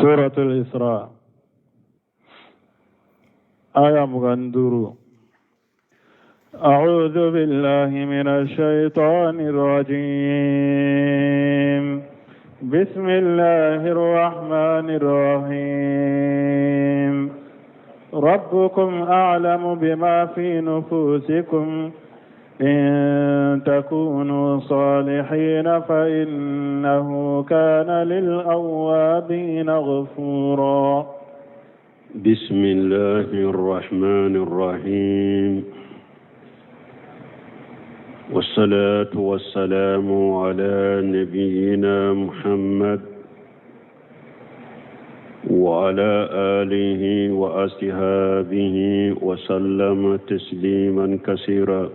سورة الإسراء آية مغندور. أعوذ بالله من الشيطان الرجيم. بسم الله الرحمن الرحيم. ربكم أعلم بما في نفوسكم، إن تكونوا صالحين فإنه كان للأوابين غفورا. بسم الله الرحمن الرحيم، والصلاة والسلام على نبينا محمد وعلى آله وأصحابه وسلم تسليما كثيرا.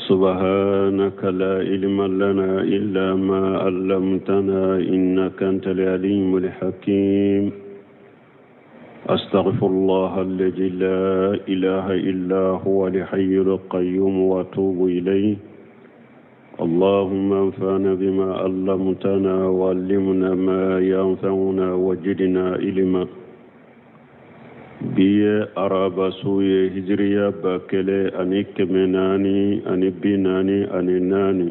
سبحانك لا علم لنا إلا ما علمتنا إنك أنت العليم الحكيم. أستغفر الله الذي لا إله إلا هو الحي القيوم وأتوب إليه. اللهم انفعنا بما علمتنا وعلمنا ما ينفعنا وزدنا علما. Bi ye araba su ye, hijiriya 1444,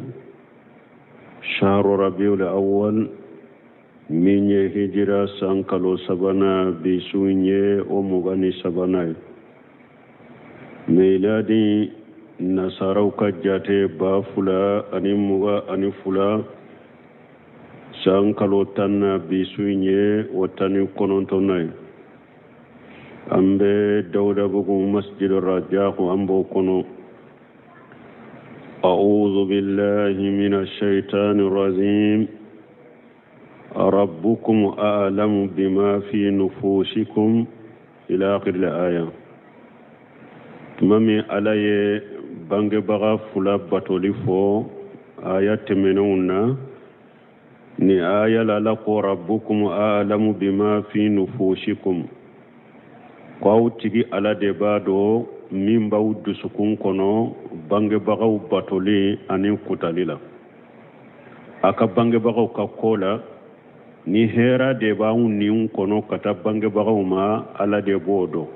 shahru rabiul awwal, min ye hijira san kalo sabanan, bi su ye o 23nan ye. Miladi nasaraw ka jate 2022, san kalo 10 na, bi su ye o 19nan ye. An bɛ Dawudabugu masjid Rajaku, an b'o kɔnɔ. أعوذ بالله من الشيطان الرجيم. ربكم أعلم بما في نفوسكم إلى آخر الآية. Tuma min Ala ye bangebaga fila batoli fɔ aya tɛmɛnenw na, ni aya la, Ala ko: ربكم أعلم بما في نفوسكم, ko aw tigi Ala de b'a dɔn min b'aw dusukun kɔnɔ bangebagaw batoli ani kutali la. A ka bangebagaw ka ko la, ni hɛra de b'anw nin kɔnɔ ka taa bangebagaw ma, Ala de b'o dɔn.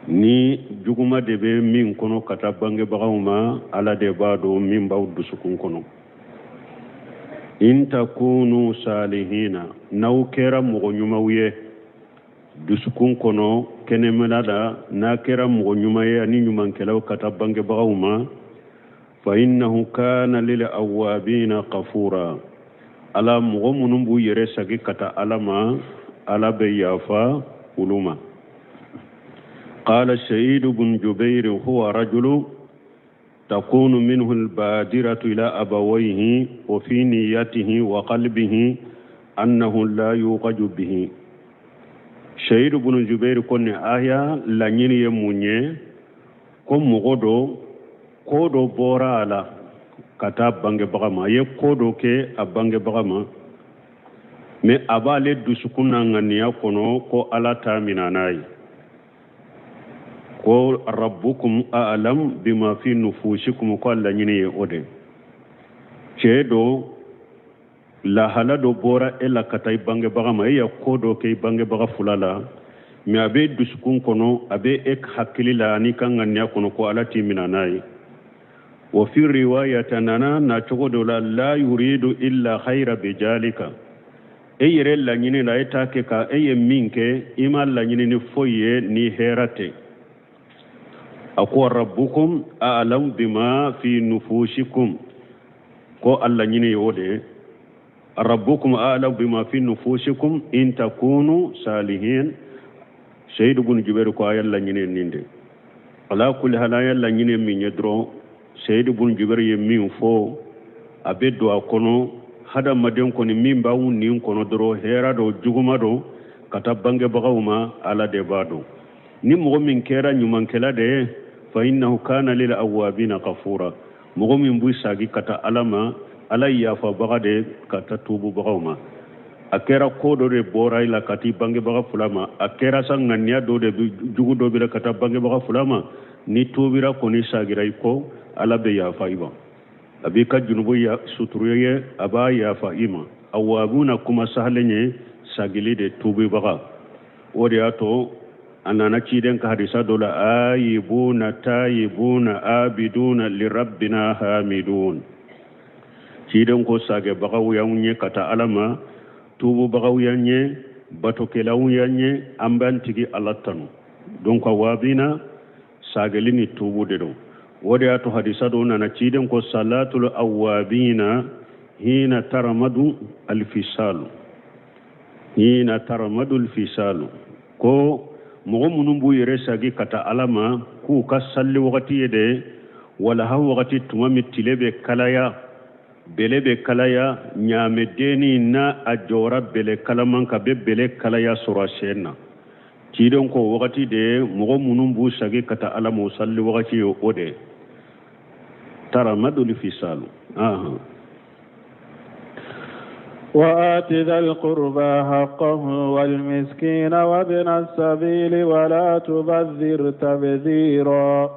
Ni juguma de bɛ min kɔnɔ ka taa bangebagaw ma, Ala de b'a dɔn min b'aw dusukun kɔnɔ. إن تكونوا صالحين, n'aw kɛra mɔgɔ ɲumanw ye dusukun kɔnɔ, kɛnɛmana la, n'a kɛra mɔgɔ ɲuman ye ani ɲumankɛlaw ka taa bangebagaw ma, فإنه كان للأوابين غفورا. Ala, mɔgɔ minnu b'u yɛrɛ sagi ka taa Ala ma, Ala bɛ yafa olu ma. قال سعيد بن جبير: هو رجل تكون منه البادرة إلى أبويه وفي نيته وقلبه أنه لا يؤاخذ به. Sayidu bunu Jubeir ko nin aya laɲini ye mun ye? Ko mɔgɔ dɔ, ko dɔ bɔra a la ka taa bangebaga ma, a ye ko dɔ kɛ a bangebaga ma, mais a b'ale dusukun na ŋaniya kɔnɔ ko Ala t'a minɛ n'a ye. Ko ربكم أعلم بما في نفوسكم, ko a laɲini ye o de. Cɛɛ dɔ, lahala dɔ bɔra e la ka taa i bangebaga ma, e ya ko dɔ kɛ i bangebaga fila la, mais a bɛ dusukun kɔnɔ, a bɛ e hakili la ani ka ŋaniya kɔnɔ ko Ala t'i minɛ n'a ye. وفي رواية, nana na cogo dɔ la, لا يريد إلا خيرا بذلك, e yɛrɛ laɲini la, e t'a kɛ ka e ye min kɛ, i ma laɲini ni foyi ye ni hɛrɛ tɛ. A ko: ربكم أعلم بما في نفوسكم, ko a laɲini ye o de ye. ربكم أعلم بما في نفوسكم إن تكونوا صالحين. Seyidu bunu Jubeir ko a ye laɲini nin de. على كل حال, a ye laɲini min ye dɔrɔn, Seyidu bunu Jubeir ye min fɔ, a bɛ don a kɔnɔ. Hadamaden kɔni, min b'aw nin kɔnɔ dɔrɔn, hɛrɛ dɔ, juguma dɔ ka taa bangebagaw ma, Ala de b'a dɔn. Ni mɔgɔ min kɛra ɲumankɛla de ye, فإنه كان للأوابين غفورا, mɔgɔ min b'u sagi ka taa Ala ma, Ala yafabaga de ka taa tuububagaw ma. A kɛra ko dɔ de bɔra i la ka t'i bangebaga fila ma, a kɛra sa ŋaniya dɔ de jugu dɔ bɛ ka taa bangebaga fila ma, ni tuubira kɔni, sagira i kɔ, Ala bɛ yafa i ma, a b'i ka junubu suturu ye, a b'a yafa i ma. Awabuna kuma sahalen ye sagili de tuubibaga. O de y'a to a nana ciden ka hadisa dɔ la, ayibuna tayibuna abiduna lirabbina hamidun. Ciden ko sagebagaw y'anw ye ka taa Ala ma, tuububagaw y'an ye, batokɛlaw y'an ye, an b'an tigi Ala tanu. Donc awabina sageli ni tuubu de don. O de y'a to hadisa dɔ nana, ciden ko salatul awabina hina taramadu alfisalu, hina taramadu alfisalu, ko mɔgɔ minnu b'u yɛrɛ sagi ka taa Ala ma, k'u ka salli wagati ye de walaha wagati, tuma min tile bɛ kalaya, bɛlɛ bɛ kalaya, ɲaamɛdenni n'a a jɔra bɛlɛ kalaman kan, bɛ bɛlɛ kalaya sɔrɔ a sen na. Ciden ko wagati de mɔgɔ minnu b'u sagi ka taa Ala ma, o salli wagati ye o de taramadul fisalu. Ahan. وآت ذا القربى حقه والمسكين وابن السبيل ولا تبذر تبذيرا.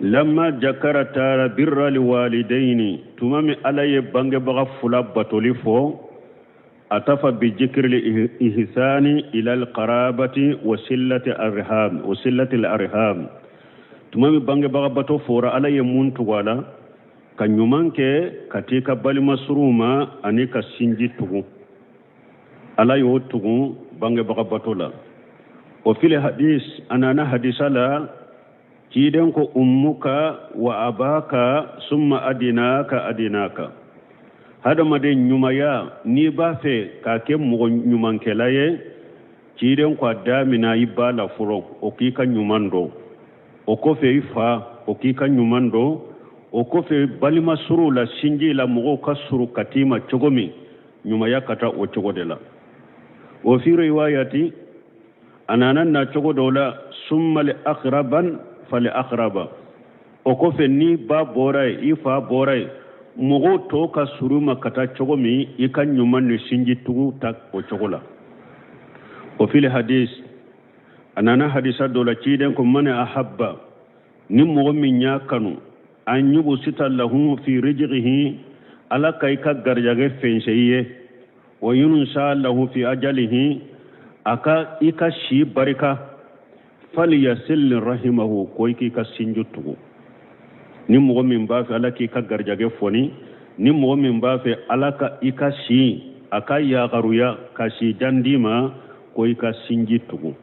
لما ذكر تعالى بر الوالدين، tuma min Ala ye bangebaga fula batoli fɔ، عطف بذكر الإحسان إلى القرابة وصلة الأرحام، وصلة الأرحام. Tuma min bangebaga bato fɔra, Ala ye mun tugu a la? Ka ɲuman kɛ ka t'i ka balima suruw ma ani ka sinji tugu. Ala y'o tugu bangebaga bato la. وفي الحديث، a nana hadisa la, ciden ko أمك وأباك ثم أدناك أدناك. Hadamaden ɲumanya, n'i b'a fɛ k'a kɛ mɔgɔ ɲumankɛla ye, ciden ko a damina i ba la fɔlɔ, o k'i ka ɲuman dɔn. O kɔfɛ i fa, o k'i ka ɲuman dɔn. O kɔfɛ balima suruw la, sinji la, mɔgɔw ka suru ka t'i ma cogo min, ɲumanya ka taa o cogo de la. وفي رواية، a nana na cogo dɔw la، ثم الأقرب فالأقرب. O kɔfɛ ni ba bɔra yen, i fa bɔra yen, mɔgɔw tɔw ka suru ma ka taa cogo min, i ka ɲuman ni sinji tugu ta o cogo la. وفي الحديث، a nana hadisa dɔ la, ciden ko من أحب، ni mɔgɔ min y'a kanu، أن يبسط له في رزقه، Ala ka i ka garijɛgɛ fɛnsɛ i ye، وينسأ له في أجله، a ka i ka si barika، فليصل رحمه، ko i k'i ka sinju tugu. Ni mɔgɔ min b'a fɛ Ala k'i ka garijɛgɛ fɔni, ni mɔgɔ min b'a fɛ Ala ka i ka si a ka yagaruya ka si jan d'i ma, ko i ka sinji tugu.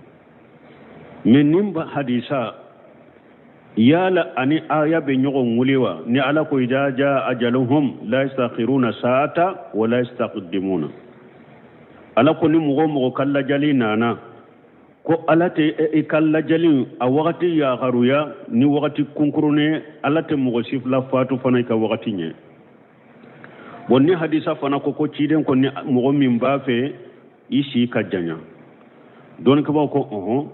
Mais nin hadisa yala ani aya bɛ ɲɔgɔn wuli wa? Ni Ala ko إذا جاء أجلهم لا يستأخرون ساعة ولا يستقدمون. Ala ko ni mɔgɔ mɔgɔ ka lajali nana, ko Ala tɛ i ka lajali a wagati yagaruya ni wagati kunkurunnen. Ala tɛ mɔgɔ si fila fatu fana i ka wagati ɲɛ. Bon, ni hadisa fana ko ko ciden ko ni mɔgɔ min b'a fɛ i si ka janya, dɔnnikɛbaw ko ɔhɔn,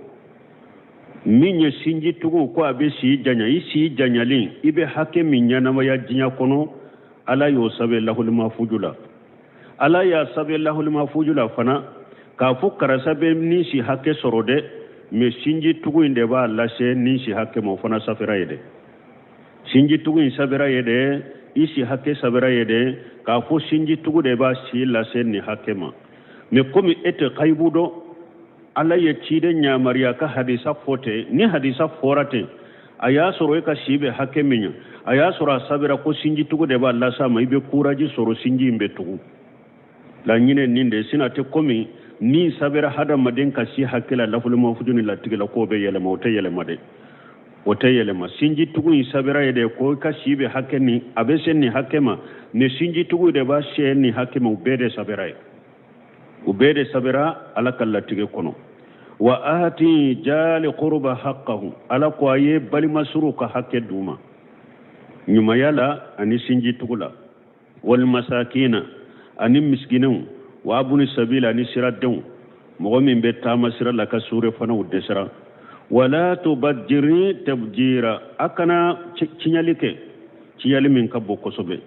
min ye sinji tugu ko a bɛ si janya, i si janyalen, i bɛ hakɛ min ɲɛnamaya diɲɛ kɔnɔ, Ala y'o sɛbɛn lahulima fuju la. Ala y'a sɛbɛn lahulima fuju la fana k'a fɔ karisa bɛ nin si hakɛ sɔrɔ dɛ, mais sinji tugu in de b'a lase nin si hakɛ ma. O fana safera ye dɛ, sinji tugu in sɛbɛra ye dɛ, i si hakɛ sɛbɛra ye dɛ, k'a fɔ sinji tugu de b'a si lase nin hakɛ ma. Mais komi e tɛ kayibu dɔn, Ala ye ciden yamaruya ka hadisa fɔ ten. Ni hadisa fɔra ten, a y'a sɔrɔ e ka si bɛ hakɛ min ye, a y'a sɔrɔ a sɛbɛra ko sinji tugu de b'a las'a ma, i bɛ courage sɔrɔ, sinji in bɛ tugu. Laɲinɛ nin de sin a tɛ komi min sɛbɛra hadamaden ka si hakɛ la lafulima ni latigɛ la, k'o bɛ yɛlɛma. O tɛ yɛlɛma dɛ, o tɛ yɛlɛma. Sinji tugu in sɛbɛra ye de ko i ka si bɛ hakɛ nin, a bɛ se nin hakɛ ma, ni sinji tugu de b'a se nin hakɛ ma. U bɛɛ de sɛbɛra ye, u bɛɛ de sɛbɛra Ala ka latigɛ kɔnɔ. وآت ذا القربى حقه، Ala ko a ye balima suruw ka hakɛ d'u ma ɲumanya la ani sinji tugu la، والمساكين، ani misikinɛw، وابن السبيل، ani siradenw, mɔgɔ min bɛ taama sira la ka suure fanaw dɛsɛra. ولا تبذر تبذيرا، a kana tiɲɛli kɛ, tiɲɛli min ka bon kosɛbɛ.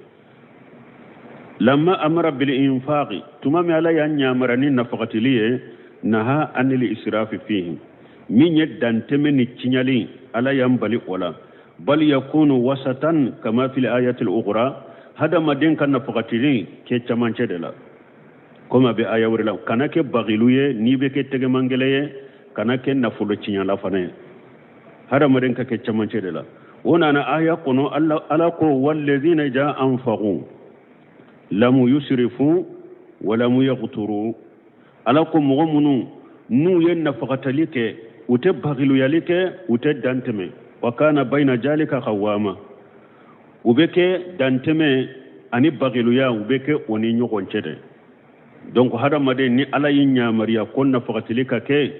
لما أمر بالإنفاق، tuma min Ala y'a ɲamara ni nafagatili ye، نهى عن الإسراف فيه، min ye dantɛmɛ ni tiɲɛli, Ala y'an bali o la. بل يكون وسطا كما في الآية الأخرى. Hadamaden ka nafagatili kɛ camancɛ de la, komi a bɛ aya wɛrɛ la, kana kɛ bagilu ye, n'i bɛ kɛ tɛgɛmangɛlɛ ye, kana kɛ nafolo tiɲala fana ye. Hadamaden ka kɛ camancɛ de la. O nana aya kɔnɔ, Ala ko: wallazina iza anfaqu lamu yusrifu wa lamu yaqturu. Ala ko mɔgɔ minnu n'u ye nafagatali kɛ, u tɛ bagiluyali kɛ, u tɛ dantɛmɛ. Wa kana bayna jalika qawama, u bɛ kɛ dantɛmɛ ani bagiluya, u bɛ kɛ o ni ɲɔgɔn cɛ dɛ. Donc hadamaden, ni Ala y'i ɲamariya ko nafagatili ka kɛ,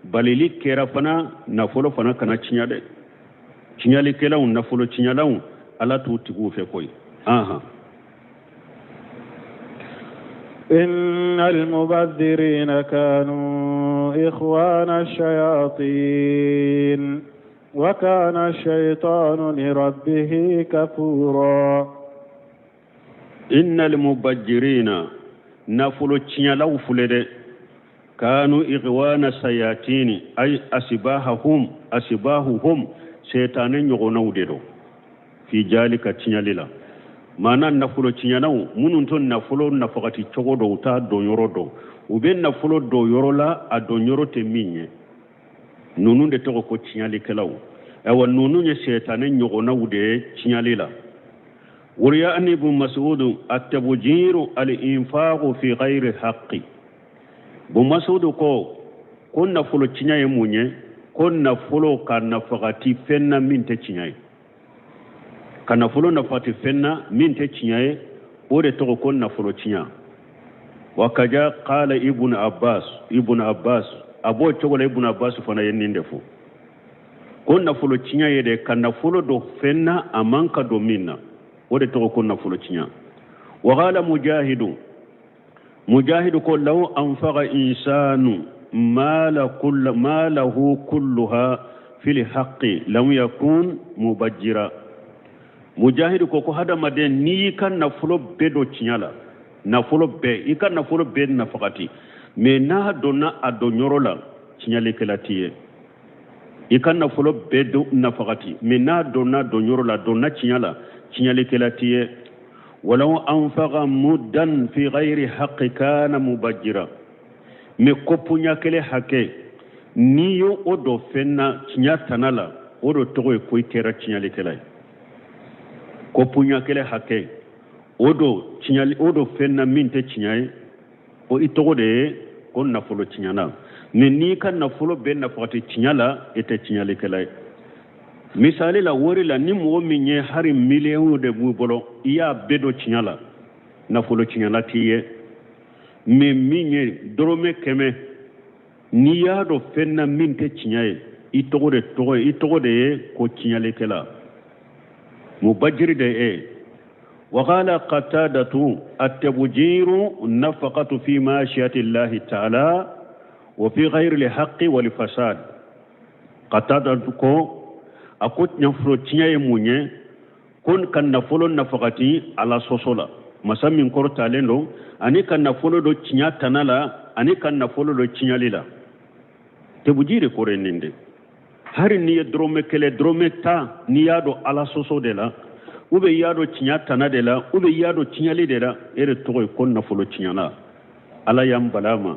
balili kɛra fana, nafolo fana kana tiɲɛ dɛ. Tiɲɛlikɛlaw, nafolo tiɲɛlaw, Ala t'u tigiw fɛ koyi. Ahan. إن المبذرين كانوا إخوان الشياطين وكان الشيطان لربه كفورا. إن المبذرين, nafolo tiɲɛlaw filɛ dɛ, kanu ikhwana sayatini, ay asibahahum, asibahuhum, seytaane ɲɔgɔnnaw de don fi jalika, tiɲɛli la. Maana nafolo tiɲɛnaw minnu to nafolo nafagati cogo dɔw, u t'a dɔn yɔrɔ dɔn, u bɛ nafolo don yɔrɔ la, a don yɔrɔ tɛ min ye, ninnu de tɔgɔ ko tiɲɛlikɛlaw. Ayiwa, ninnu ye seytaane ɲɔgɔnnaw de ye tiɲɛli la. وروي عن ابن مسعود التبذير الإنفاق في غير حق. Bun Masudu ko ko nafolo tiɲɛ ye mun ye? Ko nafolo ka nafagati fɛn na min tɛ tiɲɛ ye, ka nafolo nafagati fɛn na min tɛ tiɲɛ ye, o de tɔgɔ ko nafolo tiɲɛ. Wa kaja qala Ibn Abbas, Ibn Abbas a b'o cogo la. Ibn Abbas fana ye nin de fɔ ko nafolo tiɲɛ ye de ka nafolo don fɛn na a man ka don min na, o de tɔgɔ ko nafolo tiɲɛ. Wa qala Mujahidu, Mujahidu ko law anfaqa insanu mala kull malahu kulluha fil haqqi lam yakun mubajjira. Mujahidu ko ko hadamaden, n'i y'i ka nafolo bɛɛ don tiɲɛ la, nafolo bɛɛ, i ka nafolo bɛɛ nafagati, mais n'a donna a don yɔrɔ la, tiɲɛlikɛla t'i ye. I ka nafolo bɛɛ don nafagati, mais n'a donna don yɔrɔ la, donna tiɲɛ la, tiɲɛlikɛla t'i ye. Walaw anfaqa muddan fi ghayri haqqi kana mubajjira. Mais kopu ɲɛ kelen hakɛ, n'i y'o o don fɛn na tiɲɛ tana la, o de tɔgɔ ye ko i kɛra tiɲɛlikɛla ye. Kopu ɲɛ kelen hakɛ, o don tiɲɛli, o don fɛn na min tɛ tiɲɛ ye, o i tɔgɔ de ye ko nafolo tiɲɛna. Mais n'i ka nafolo bɛɛ nafagati tiɲɛ la, i tɛ tiɲɛlikɛla ye. Misali la, wari la, ni mɔgɔ min ye hari miliyɔn de b'u bolo, i y'a bɛɛ don tiɲɛ la, nafolo tiɲɛla t'i ye. Mais min ye dɔrɔmɛ 100, n'i y'a dɔn fɛn na min tɛ tiɲɛ ye, i tɔgɔ de ye ko tiɲɛlikɛla, mubajiri de ye. وقال قتادة التبجير النفقة في معصية الله تعالى وفي غير الحق والفساد. قتادة ko a ko nafolo tiɲɛ ye mun ye? Ko ka nafolo nafagati Ala sɔsɔ la, masa min kɔrɔtalen don, ani ka nafolo don tiɲɛ tana la, ani ka nafolo don tiɲɛli la. Tebujiri kɔrɔ ye nin de. Hari n'i ye dɔrɔmɛ 1, dɔrɔmɛ 10, n'i y'a don Ala sɔsɔ de la, ou bien i y'a don tiɲɛ tana de la, ou bien i y'a don tiɲɛli de la, e de tɔgɔ ye ko nafolo tiɲɛna. Ala y'an bala ma: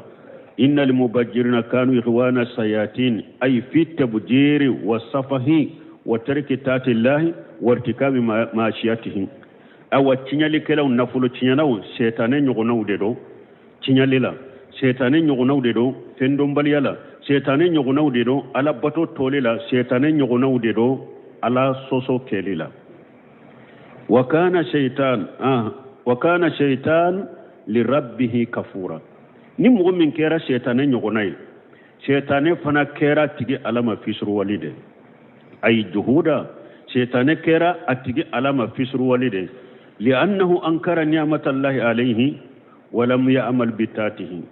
innal mubajjirina kanu ikhwana sayatin, ay fi tabjiri wa safahi wa tarki taati llahi wa irtikabi maasiyatihim. Awa, tiɲɛlikɛlaw, nafolo tiɲɛnaw, sɛtanɛ ɲɔgɔnnaw de don tiɲɛli la, sɛtanɛ ɲɔgɔnnaw de don fɛndɔnbaliya la, sɛtanɛ ɲɔgɔnnaw de don Ala bato tɔli la, sɛtanɛ ɲɔgɔnnaw de don Ala sɔsɔ kɛli la. Wa kana shaitan wa kana shaitan lirabbihi kafura. Ni mɔgɔ min kɛra sɛtanɛ ɲɔgɔnna ye, sɛtanɛ fana kɛra tigi Ala ma fisuruwali de, ay juhuda, sɛtanɛ kɛra a tigi Ala ma fisuruwali de, li'annahu ankara ni'matallahi alayhi wa lam ya'mal bitatihi.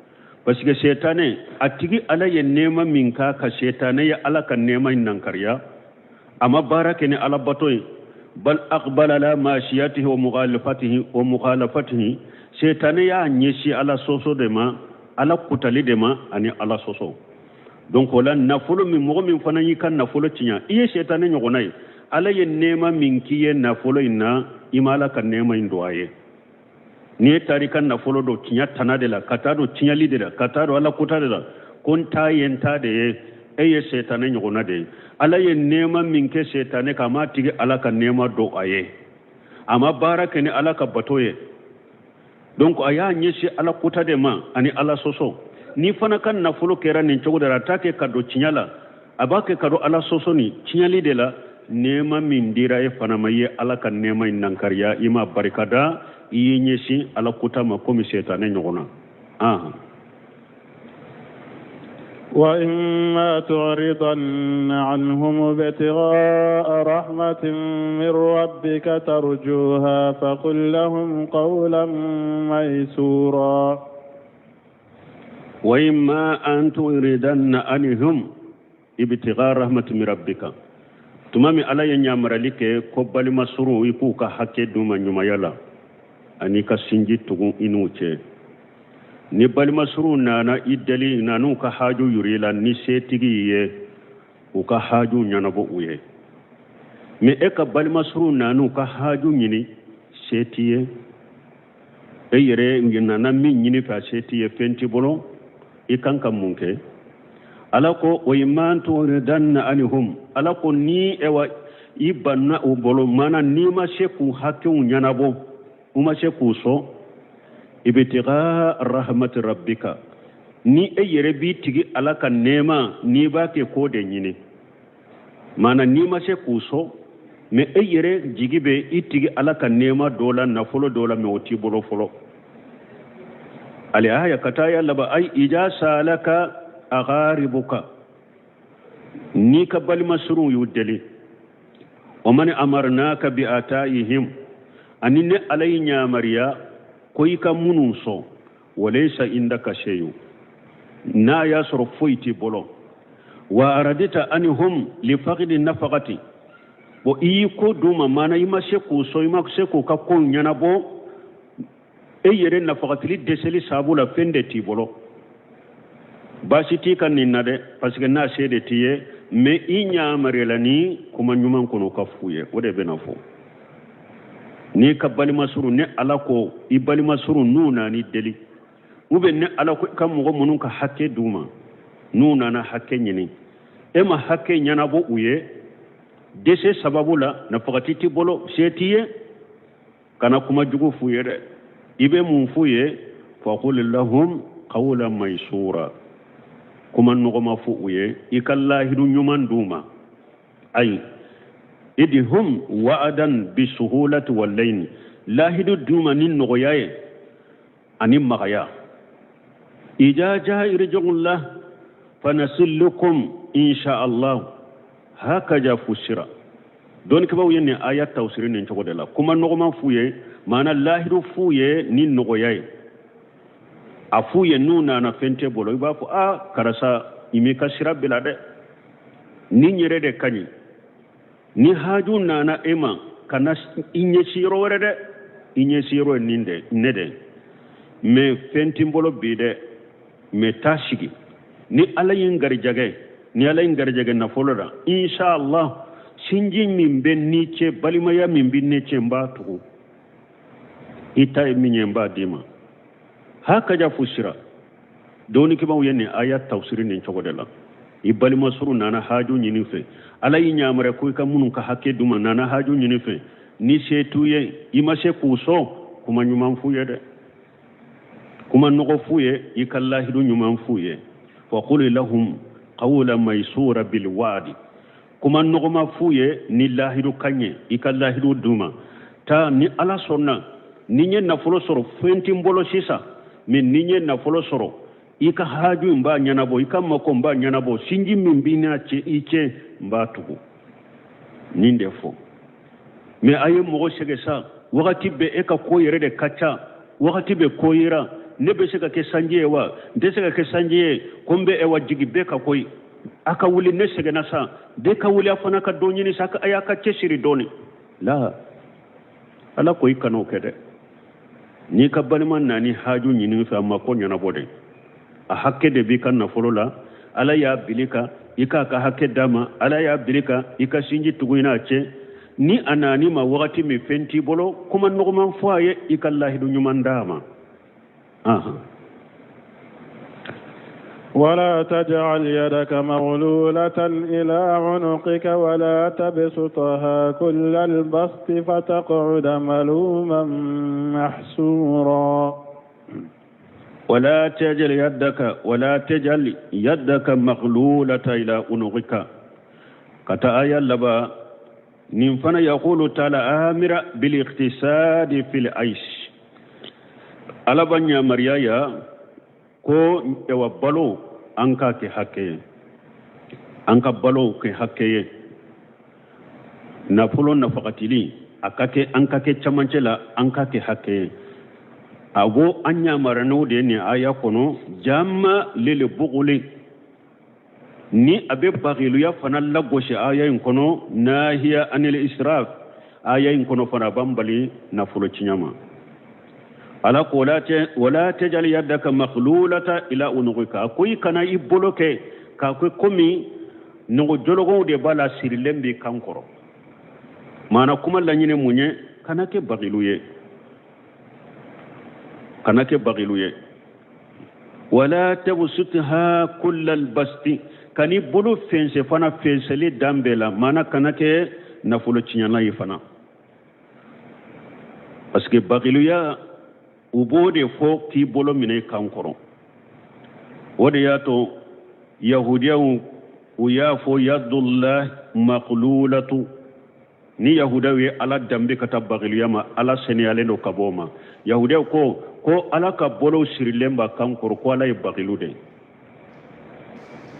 Parce que sɛtanɛ a tigi Ala ye nɛɛma min k'a ka, sɛtanɛ ye Ala ka nɛɛma in nankariya, a ma baara kɛ ni Ala bato ye. Bal aqbala la mashiyatihi wa mukhalafatihi wa mukhalafatihi. Sɛtanɛ y'a ɲɛsin Ala sɔsɔ de ma, Ala kutali de ma, ani Ala sɔsɔ. Donc o la, nafolo min, mɔgɔ min fana y'i ka nafolo tiɲɛ, i ye sɛtanɛ ɲɔgɔnna ye. Ala ye nɛɛma min k'i ye nafolo in na, i ma Ala ka nɛɛma in don a ye. N'i taara i ka nafolo don tiɲɛ tana de la, ka taa don tiɲɛli de la, ka taa don Ala kota de la, ko n ta ye n ta de ye, e ye setanɛ ɲɔgɔnna de ye. Ala ye nɛɛma min kɛ setanɛ kan, a m'a tigi Ala ka nɛɛma don a ye, a ma baara kɛ ni Ala ka bato ye. Donc a y'a ɲɛsin Ala kota de ma ani Ala sɔsɔ. N'i fana ka nafolo kɛra nin cogo de la, a t'a kɛ ka don tiɲɛ la, a b'a kɛ ka don Ala sɔsɔ ni tiɲɛli de la. Nɛɛma min dira e fana ma, i ye Ala ka nɛɛma in nankariya, i ma barika da, i y'i ɲɛsin Ala kota ma komi setanɛ ɲɔgɔn na. وإما تعرضن عنهم ابتغاء رحمة من ربك ترجوها فقل لهم قولا ميسورا. وإما أن تعرضن عنهم ابتغاء رحمة من ربك. Tuma min Ala ye ɲamarali kɛ ko balima surun i k'u ka hakɛ d'u ma ɲumanya la ani ka sinji tugun i n'u cɛ, ni balima surun nana i deli, nan'u ka haju yir'i la, ni setigi ye u ka haju ɲɛnabɔ u ye. Mais e ka balima surun nan'u ka haju ɲini, se t'i ye, e yɛrɛ nana min ɲini fɛ, a se t'i ye, fɛn t'i bolo, i kan ka mun kɛ? Ala ko wa imma tu'ridanna anhum, Ala ko ni ewa i banna u bolo, mana n'i ma se k'u hakɛw ɲɛnabɔ, u ma se k'u sɔn, ibtiga rahmati rabbika, ni e yɛrɛ b'i tigi Ala ka nɛɛma, n'i b'a kɛ k'o de ɲini, mana n'i ma se k'u sɔn, mais e yɛrɛ jigi bɛ i tigi Ala ka nɛɛma dɔ la, nafolo dɔ la, mais o t'i bolo fɔlɔ. Al-aya ka taa ya laban, ay ija salaka agharibuka, n'i ka balima surun y'u deli, wa man amarnaka bi ataihim, ani ne Ala y'i ɲamariya ko i ka minnu sɔn, walaysa indaka shay'un, n'a y'a sɔrɔ foyi t'i bolo, wa aradita anhum li faqdi nafaqati, bon i y'i ko d'u ma, maana i ma se k'u sɔn, i ma se k'u ka kow ɲɛnabɔ, e yɛrɛ nafagatili dɛsɛli sababu la, fɛn de t'i bolo, baasi t'i ka nin na dɛ, parce que n'a se de t'i ye, mais i ɲamariyala ni kuma ɲuman kɔnɔ ka f'u ye. O de bɛna fɔ n'i ka balima surun, ni Ala ko i balima surun n'u nan'i deli, ou bien ni Ala ko i ka mɔgɔ minnu ka hakɛ d'u ma, n'u nana hakɛ ɲini, e ma hakɛ ɲɛnabɔ u ye dɛsɛ sababu la, nafagati t'i bolo, se t'i ye, kana kuma jugu f'u ye dɛ. I bɛ mun f'u ye? Faqul lahum qawlan maysura, kuma nɔgɔma f'u u ye, i ka lahidu ɲuman d'u ma. Ayi idhum wa'adan bisuhulati wallayni, lahidu d'u ma ni nɔgɔya ye ani magaya. Ija jaa irjullah fanasillukum insha Allah, hakaja fusira. Dɔnnikɛbaaw ye nin aya tafsiri nin cogo de la, kuma nɔgɔman f'u ye, maana lahidu f'u ye ni nɔgɔya ye, a f'u ye n'u nana fɛn tɛ bolo, i b'a fɔ a karisa i m'i ka sira bila dɛ, nin yɛrɛ de ka ɲi. Ni haju nana e ma, kana i ɲɛsin yɔrɔ wɛrɛ dɛ, i ɲɛsin yɔrɔ ye nin de ne dɛ, mais fɛn tɛ n bolo bi dɛ, mais taa sigi, ni Ala ye n garijɛgɛ, ni Ala ye n garijɛgɛ nafolo la, inshallah sinji min bɛ ni cɛ, balimaya min bɛ ne cɛ, n b'a tugu, i ta ye min ye n b'a d'i ma. Hakaja fusira. Dɔnnikɛbaaw ye nin aya tafsiri nin cogo de la. I balima surun nana haju ɲini fɛ, Ala y'i ɲamariya ko i ka minnu ka hakɛ d'u ma, nana haju ɲini fɛ, ni se t'u ye, i ma se k'u sɔn, kuma ɲuman f'u ye dɛ, kuma nɔgɔ f'u ye, i ka lahidu ɲuman f'u ye. Faqul lahum qawlan maysura bil wa'di, kuma nɔgɔma f'u ye ni lahidu ka ɲɛ, i ka lahidu d'u ma. Taa ni Ala sɔnna, ni n ye nafolo sɔrɔ, fɛn tɛ n bolo sisan, mais ni n ye nafolo sɔrɔ, i ka haju n b'a ɲɛnabɔ, i ka mako n b'a ɲɛnabɔ, sinji min b'i n'a cɛ, i cɛ n b'a tugu. Nin de fɔ. Mais a ye mɔgɔ sɛgɛn sa, wagati bɛɛ e ka ko yɛrɛ de ka ca, wagati bɛɛ ko yera, ne bɛ se ka kɛ sanji ye wa, n tɛ se ka kɛ sanji ye, ko n bɛ ewa jigi bɛɛ ka koyi, a ka wuli, ne sɛgɛnna sa, bɛɛ ka wuli, a fana ka dɔ ɲini sa, a y'a ka cɛsiri dɔɔni. La Ala ko i kana o kɛ dɛ. N'i ka balima nani haju ɲini fɛ, a ma ko ɲɛnabɔ dɛ, a hakɛ de b'i ka nafolo la, Ala y'a bili ka i k'a ka hakɛ d'a ma, Ala y'a bili ka i ka sinji tugu i n'a cɛ. Ni a nan'i ma wagati min fɛn t'i bolo, kuma nɔgɔman fɔ a ye, i ka lahidu ɲuman d'a ma. ولا تجعل يدك مغلولة إلى عنقك ولا تبسطها كل البسط فتقعد ملوما محسورا. ولا تجعل يدك مغلولة إلى عنقك. Ka taa aya laban nin fana, يقول تعالى آمرا بالاقتصاد في العيش. Ala b'an yamaruya ya ko ewa balo an k'a kɛ hakɛ ye, an ka balo kɛ hakɛ ye. Nafolo nafagatili a ka kɛ, an ka kɛ camancɛ la, an ka kɛ hakɛ ye. A b'o an yamaruya n'o de ye nin aya kɔnɔ. Jama lele buguli ni a bɛ bagiluya fana lagosi aya in kɔnɔ. ناهيا عن الإسراف, aya in kɔnɔ fana a b'an bali nafolo tiɲɛ ma. Ala ko: ولا تجعل يدك مغلولة إلى عنقك. A ko i kana i bolo kɛ k'a ko komi nogo jologonw de b'a la, sirilen b'i kan kɔrɔ. Maana kuma laɲini mun ye? Kana kɛ bagilu ye, kana kɛ bagilu ye. ولا تبسطها كل البسط, kan'i bolo fɛnsɛ fana fɛnsɛli dan bɛɛ la. Maana kana kɛ nafolo tiɲɛna ye fana, parce que bagiluya u b'o de fɔ k'i bolo minɛ i kan kɔrɔ. O de y'a to yahudiyaw u y'a fɔ: يد الله مغلولة. Ni yahudiyaw ye Ala danbe ka taa bagiluya ma, Ala seniyalen don ka bɔ o ma. Yahudiyaw ko ko Ala ka bolow sirilen b'a kan kɔrɔ, ko Ala ye bagilu de ye.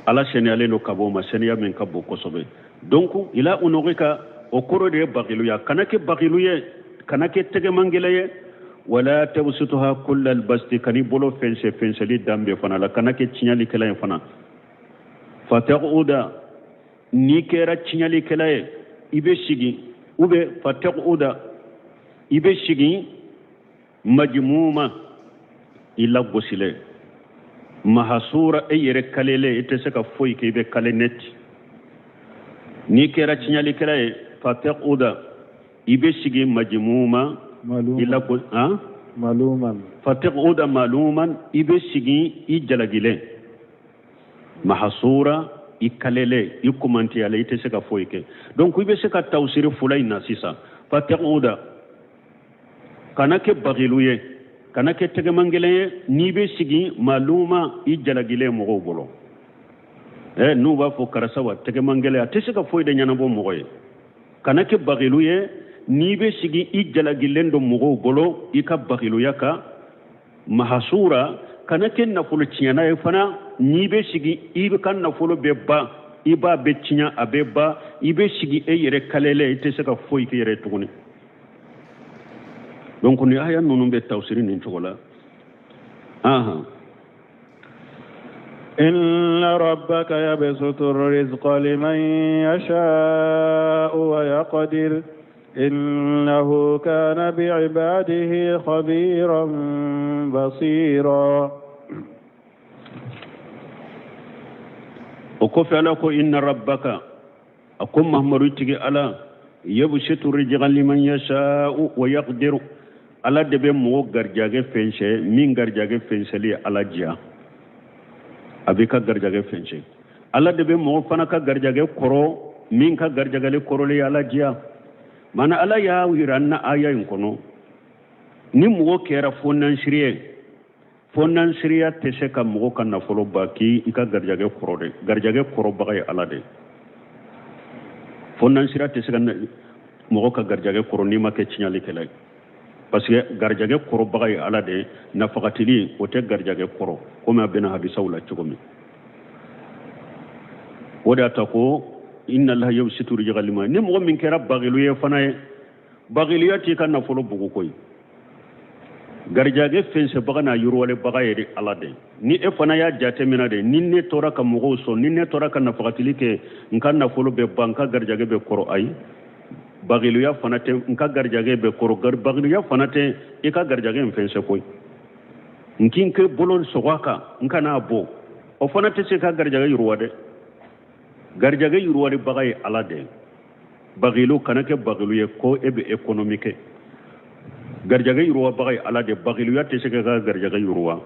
Ala seniyalen don ka bɔ o ma, seniya min ka bon kosɛbɛ. Donc إلى عنقك, o kɔrɔ de ye bagiluya. Kana kɛ bagilu ye, kana kɛ tɛgɛmangɛlɛ ye. ولا تبسطها كل البسط, kan'i bolo fɛnsɛ fɛnsɛli dan bɛɛ fana la, kana kɛ tiɲɛlikɛla ye fana. فتقعد, n'i kɛra tiɲɛlikɛla ye, i bɛ sigi, ou bien فتقعد, i bɛ sigi مذموما, i lagosilen, محسورا, e yɛrɛ kalelen, i tɛ se ka foyi kɛ, i bɛ kale net. N'i kɛra tiɲɛlikɛla ye, فتقعد, i bɛ sigi مذموما, i lago han. ملوما. فتقعد ملوما, i bɛ sigi i jalagilen, محسورا, i kalelen, i kumantiyalen, i tɛ se ka foyi kɛ. Donc i bɛ se ka tawusiri fula in na sisan: فتقعد, kana kɛ bagilu ye, kana kɛ tɛgɛmangɛlɛn ye, n'i bɛ sigi ملوما, i jalagilen mɔgɔw bolo. Ɛ n'u b'a fɔ karisa wa tɛgɛmangɛlɛn, a tɛ se ka foyi de ɲɛnabɔ mɔgɔ ye. Kana kɛ bagilu ye, n'i bɛ sigi i jalagilen don mɔgɔw bolo i ka bagiluya kan. محسورا, kana kɛ nafolo tiɲɛna ye fana, n'i bɛ sigi i bɛ ka nafolo bɛ ban, i b'a bɛ tiɲɛ, a bɛ ban, i bɛ sigi e yɛrɛ kalelen, i tɛ se ka foyi k'i yɛrɛ tuguni. Donc ni aya ninnu bɛ tawusiri nin cogo la ahan. إن ربك يبسط الرزق لمن يشاء ويقدر إنه كان بعباده خبيرا بصيرا. O kɔfɛ Ala ko: إن ربك, a ko Mahamadu tigi Ala, يبسط الرزق لمن يشاء ويقدر. Ala de bɛ mɔgɔ garijɛgɛ fɛnsɛ, min garijɛgɛ fɛnsɛli ye Ala diya, a b'i ka garijɛgɛ fɛnsɛ. Ala de bɛ mɔgɔ fana ka garijɛgɛ kɔrɔ, min ka garijɛgɛli kɔrɔli ye Ala diya. Mana Ala y'a yira an na aya in kɔnɔ, ni mɔgɔ kɛra fɔnansiri ye, fɔnansiriya tɛ se ka mɔgɔ ka nafolo ba k'i ka garijɛgɛ kɔrɔ dɛ. Garijɛgɛ kɔrɔbaga ye Ala de. Fɔnansiriya tɛ se ka mɔgɔ ka garijɛgɛ kɔrɔ n'i ma kɛ tiɲɛlikɛla ye, parce que garijɛgɛ kɔrɔbaga ye Ala de. Nafagatili o tɛ garijɛgɛ kɔrɔ, komi a bɛna hadisaw la cogo min. O de y'a ta ko: إن الله يبسط الرزق لمن. Ni mɔgɔ min kɛra bagilu ye fana ye, bagiluya t'i ka nafolo bugu koyi. Garijɛgɛ fɛnsɛbaga n'a yiriwalebaga ye de Ala de. Ni e fana y'a jateminɛ de, ni ne tora ka mɔgɔw sɔn, ni ne tora ka nafagatili kɛ, n ka nafolo bɛ ban, n ka garijɛgɛ bɛ kɔrɔ. Ayi, bagiluya fana tɛ n ka garijɛgɛ bɛ kɔrɔ. Bagiluya fana tɛ i ka garijɛgɛ in fɛnsɛ koyi. N k'i kɛ bolo sɔgɔ a kan, n kan'a bɔ, o fana tɛ se ka garijɛgɛ yiriwa dɛ. Garijɛgɛ yiriwalebaga ye Ala de ye. Bagilu, kana kɛ bagilu ye ko e bɛ économie kɛ. Garijɛgɛ yiriwabaga ye Ala de. Bagiluya tɛ se ka ka garijɛgɛ yiriwa.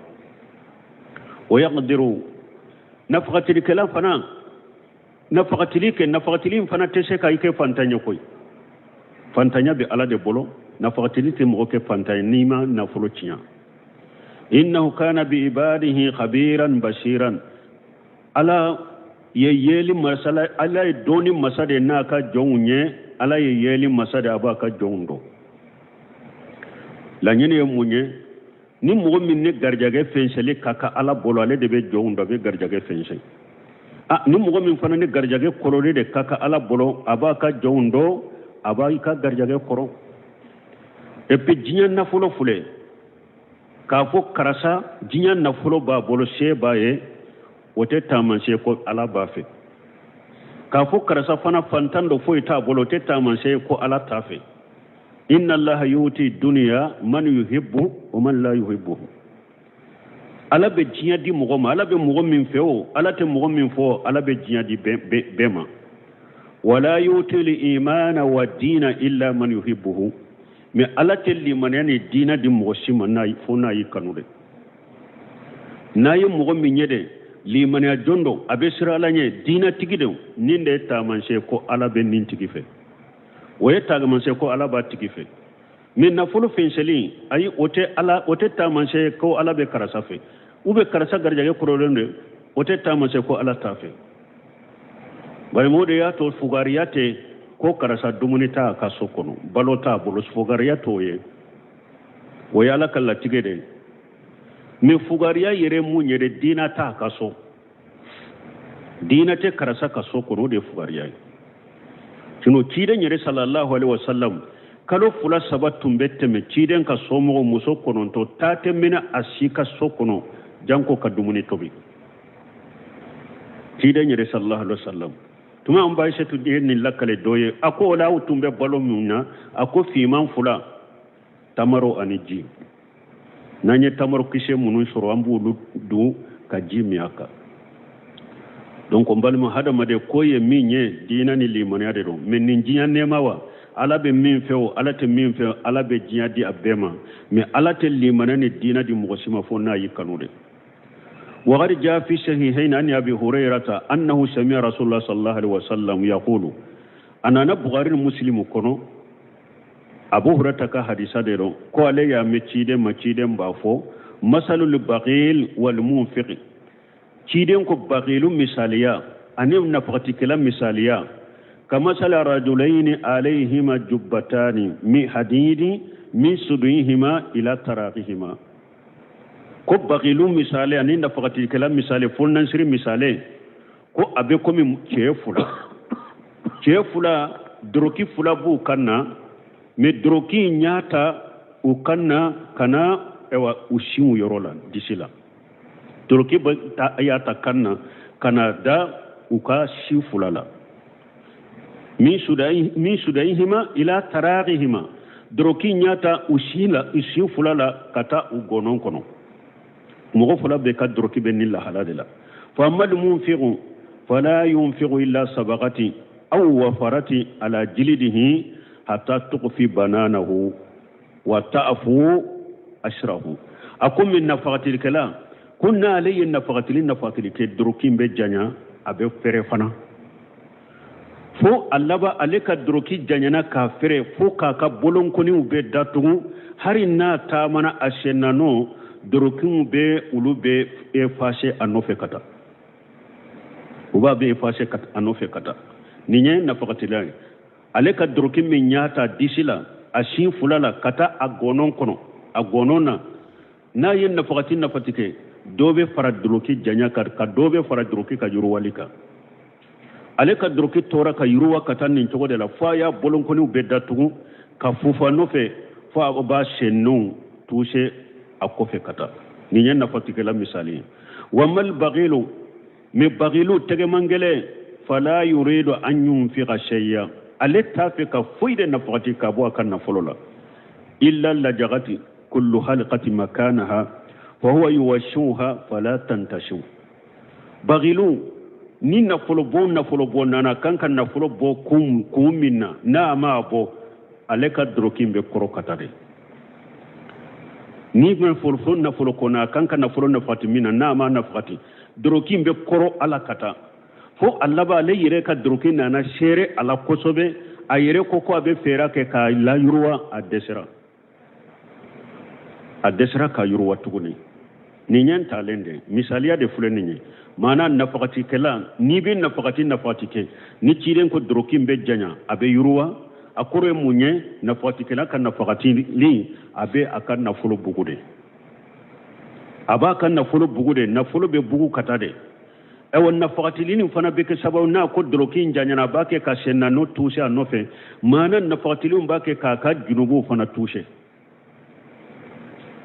Wa yaqdiru, nafagatilikɛla fana, nafagatili kɛ, nafagatili in fana tɛ se ka i kɛ fantan ye koyi. Fantanya bɛ Ala de bolo. Nafagatili tɛ mɔgɔ kɛ fantan ye n'i ma nafolo tiɲɛ. Innahu kana bi ibadihi khabiran basiran. Ala ye yeli masa la, Ala ye dɔnni masa de n'a ka jɔnw ye. Ala ye yeli masa de, a b'a ka jɔnw dɔn. Laɲini ye mun ye? Ni mɔgɔ min ni garijɛgɛ fɛnsɛli ka kan Ala bolo, ale de bɛ jɔnw dɔn, a bɛ garijɛgɛ fɛnsɛn. A ni mɔgɔ min fana ni garijɛgɛ kɔrɔli de ka kan Ala bolo, a b'a ka jɔnw dɔn, a b'a ka garijɛgɛ kɔrɔ. Et puis diɲɛ nafolo filɛ, k'a fɔ karisa diɲɛ nafolo b'a bolo, se b'a ye, o tɛ taamasiyɛn ko Ala b'a fɛ. K'a fɔ karisa fana fantan dɔ, foyi t'a bolo, o tɛ taamasiyɛn ko Ala t'a fɛ. Inna Allaha yuti dunya man yuhibbu wa man la yuhibbu. Ala bɛ diɲɛ di mɔgɔ ma, Ala bɛ mɔgɔ min fɛ o, Ala tɛ mɔgɔ min fɔ, Ala bɛ diɲɛ di bɛɛ ma. Wala yuti al-imana wa dina illa man yuhibbuhu. Mais Ala tɛ limaniya ni diina di mɔgɔ si ma n'a fo n'a y'i kanu de. N'a ye mɔgɔ min ye de, limaniya jɔn don, a bɛ siran Ala ɲɛ, diinatigi don, nin de ye taamasiyɛn ko Ala bɛ nin tigi fɛ. O ye taamasiyɛn ko Ala b'a tigi fɛ. Mais nafolo fɛnsɛli, ayi, o tɛ Ala, o tɛ taamasiyɛn ko Ala bɛ karisa fɛ. U bɛ karisa garijɛgɛ kɔrɔlen de, o tɛ taamasiyɛn ko Ala t'a fɛ. Bari o de y'a to fugariya tɛ ko karisa dumuni t'a ka so kɔnɔ, balo t'a bolo, fugariya t'o ye. O ye Ala ka latigɛ de ye. Mais fugariya yɛrɛ mun ye de, diina t'a ka so, diina tɛ karisa ka so kɔnɔ, o de ye fugariya ye. Sinon ciden yɛrɛ sallallahu alaihi wasallam, kalo 2 3 tun bɛ tɛmɛ, ciden ka somɔgɔw muso 9 taa tɛ minɛ a si ka so kɔnɔ janko ka dumuni tobi. Ciden yɛrɛ sallallahu alaihi wasallam, tuma an ba Aisatu ye nin lakale dɔ ye, a ko o la aw tun bɛ balo min na, a ko finman 2, tamaro ani ji. N'an ye tamaro kisɛ minnu sɔrɔ, an b'olu dun ka ji min a kan. Donc n balima hadamaden, ko ye min ye, diinɛ ni limaniya de don. Mais nin diɲɛ nɛɛma wa, Ala bɛ min fɛ o, Ala tɛ min fɛ, Ala bɛ diɲɛ di a bɛɛ ma. Mais Ala tɛ limaniya ni diinɛ di mɔgɔ si ma fo n'a y'i kanu de. وقد جاء في الصحيحين عن أبي هريرة أنه سمع رسول الله صلى الله عليه وسلم يقول. أنا بخاري مسلم كنو، أبو هريرة ka hadisa de don ko ale y'a mɛn ciden ma, ciden b'a fɔ: مثل البخيل والمنفق. Ciden ko bagilu misaliya ani nafagatikɛla misaliya: كمثل رجلين عليهما جبتان من حديد من صدورهما إلى تراقيهما. Ko bagilu misali ani nafagatikɛla misali, fo nansiri misali, ko a bɛ komi cɛ 2, cɛ 2, doroki 2 b'u kan na, mais doroki in y'a ta u kan na ka na, ayiwa, u sinw yɔrɔ la, disi la. Doroki y'a ta kan na ka na da u ka si 2 la. من صدورهما إلى تراقيهما. Doroki in y'a ta u si la, u si 2 la, ka taa u gɔnɔn kɔnɔ. Mɔgɔ 2 bɛ ka doroki bɛ nin lahala de la. فأما المنفق فلا ينفق إلا سبقة أو وفرة على جلده حتى تقفي بنانه وتأفو أشره. A ko min nafagatilikɛla, ko n'ale ye nafagatili kɛ, doroki bɛ janya, a bɛ fɛrɛ fana, fo a laban ale ka doroki janyana k'a fɛrɛ fo k'a ka bolonkɔniw bɛ datugu. Hali n'a taamana a sennanɔ, dorokiw bɛ, olu bɛ effacer a nɔfɛ ka taa, u b'a bɛ effacer a nɔfɛ ka taa. Nin ye nafagatila ye. Ale ka doroki min y'a ta disi la, a sin 2 la, ka taa a gɔnɔn kɔnɔ, a gɔnɔn na, n'a ye nafagati kɛ, dɔ bɛ fara doroki janya kan, ka dɔ bɛ fara doroki ka yiriwali kan. Ale ka doroki tora ka yiriwa ka taa nin cogo de la, fo a y'a bolonkɔniw bɛɛ datugu ka fufa nɔfɛ, fo a b'a sennenw toucher a kɔfɛ ka taa. Nin ye nafatigɛla misali ye. وأما البخيل, mais bagilu, tɛgɛman gɛlɛn, فلا يريد أن ينفق شيئا. Ale t'a fɛ ka foyi de nafagati ka bɔ a ka nafolo la. إلا لجغت كل حلقة مكانها فهو يوشوها فلا تنتشو. Bagilu. Ni nafolobɔ nafolobɔ nana kan ka nafolo bɔ kun min na, n'a m'a bɔ, ale ka doroki bɛ kɔrɔ ka taa de. Ni nafolo fo nafolo kɔnɔ a kan ka nafolo nafati min na, n'a ma nafati, doroki bɛ kɔrɔ ala ka taa fo a laban ale yɛrɛ ka doroki nana seere a la kosɛbɛ. A yɛrɛ ko ko a bɛ fɛɛrɛ kɛ k'a layuruwa, a dɛsɛra, a dɛsɛra ka yuruwa tuguni. Nin ye ntalen de misaliya de filɛ nin ye. Maana nafagatikɛla, n'i bɛ nafagati nafagati kɛ, ni ciden ko doroki bɛ janya, a bɛ yuruwa, a kɔrɔ ye mun ye? Nafagatikɛla ka nafagatili, a bɛ a ka nafolo bugu de, a b'a ka nafolo bugu de, nafolo bɛ bugu ka taa de. Ayiwa, nafagatili nin fana bɛ kɛ sababu n'a ko doroki in janyana, a b'a kɛ ka sen na n'o tuuse a nɔfɛ. Maana nafagatiliw b'a kɛ k'a ka junubuw fana tuuse,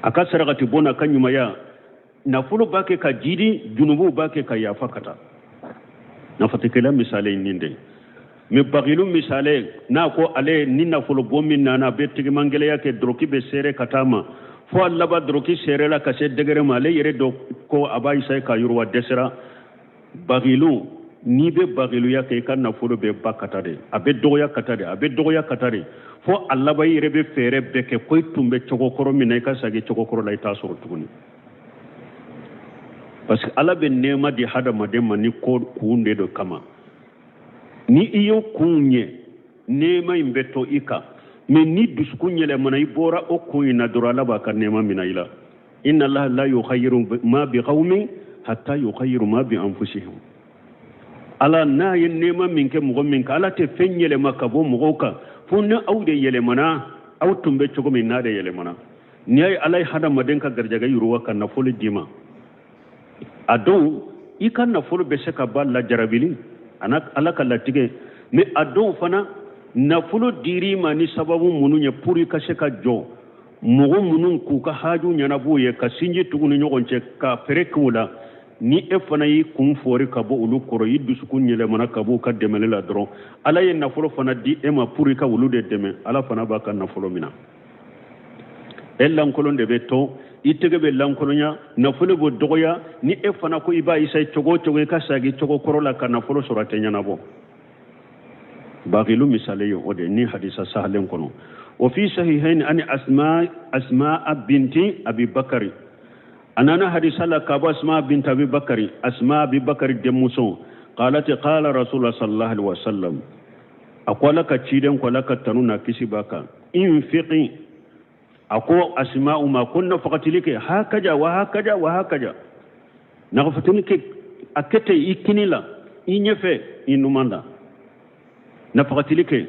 a ka sarakati bɔ n'a ka ɲumanya. Nafolo b'a kɛ ka jidi, junubuw b'a kɛ ka yafa ka taa. Nafatikɛla misali nin de. Mɛ bagilu misale, n'a ko ale ni nafolo bɔ min nana, a bɛ tigimangɛlɛya kɛ, doroki bɛ seere ka taa ma fo a laban doroki seerela ka se degré ma, ale yɛrɛ dɔ ko a b'a isaye ka yuruwa, dɛsɛra. Bagilu, n'i bɛ bagiluya kɛ, i ka nafolo bɛ ba ka taa de, a bɛ dɔgɔya ka taa de, a bɛ dɔgɔya ka taa de, fo a laban i yɛrɛ bɛ fɛɛrɛ bɛɛ kɛ ko i tun bɛ cogo kɔrɔ min na, i ka segin cogo kɔrɔ la, i t'a sɔrɔ tuguni. Parce que Ala bɛ nɛɛma di hadamaden ma ni ko kun de dɔ kama. Ni i y'o kun ɲɛ, nɛɛma in bɛ to i kan. Mɛ ni dusukun yɛlɛmana, i bɔra o kun in na dɔrɔn, Ala b'a ka nɛɛma minɛ i la. Inna Allaha la yughayyiru ma bi qaumin hatta yughayyiru ma bi anfusihim. Ala n'a ye nɛɛma min kɛ mɔgɔ min kan, Ala tɛ fɛn yɛlɛma ka bɔ mɔgɔw kan fo ni aw de yɛlɛmana. Aw tun bɛ cogo min, n'a de yɛlɛmana. N'i y'a ye Ala ye hadamaden ka garijɛgɛ yiriwa ka nafolo d'i ma, a dɔw i ka nafolo bɛ se ka ba lajarabili ana Ala ka latigɛ. Mɛ a dɔw fana, nafolo dir'i ma ni sababu minnu ye pour i ka se ka jɔ mɔgɔ minnu k'u ka haju ɲɛnab'u ye, ka sinji tugu ni ɲɔgɔn cɛ, ka fɛɛrɛ k'u la, ni e fana y'i kun fɔri ka bɔ olu kɔrɔ, i dusukun yɛlɛmana ka bɔ u ka dɛmɛli la dɔrɔn, Ala ye nafolo fana di e ma pour i ka olu de dɛmɛ, Ala fana b'a ka nafolo minɛ. E lankolon de bɛ to, i tɛgɛ bɛ lankolonya, nafolo bɛ dɔgɔya. Ni e fana ko i b'a isaye cogo o cogo i ka sagi cogo kɔrɔ la ka nafolo sɔrɔ, a tɛ ɲɛnabɔ. Bagilu misali ye o de ni hadisa sahalen kɔnɔ. O fi sahihain ani Asma, Asma binti Abi Bakari, a nana hadisa la ka bɔ Asma binti Abi Bakari, Asma Abi Bakari denmuso, qalat qala Rasulullah sallallahu alaihi wasallam, a ko Ala ka ciden ko, Ala ka tanu na kisi b'a kan, infiqi, a ko Asma'u ma ko nafagatili kɛ, hakaja wa hakaja wa hakaja, nafagatili kɛ a kɛ ten i kini la, i ɲɛfɛ, i numan la, nafagatili kɛ.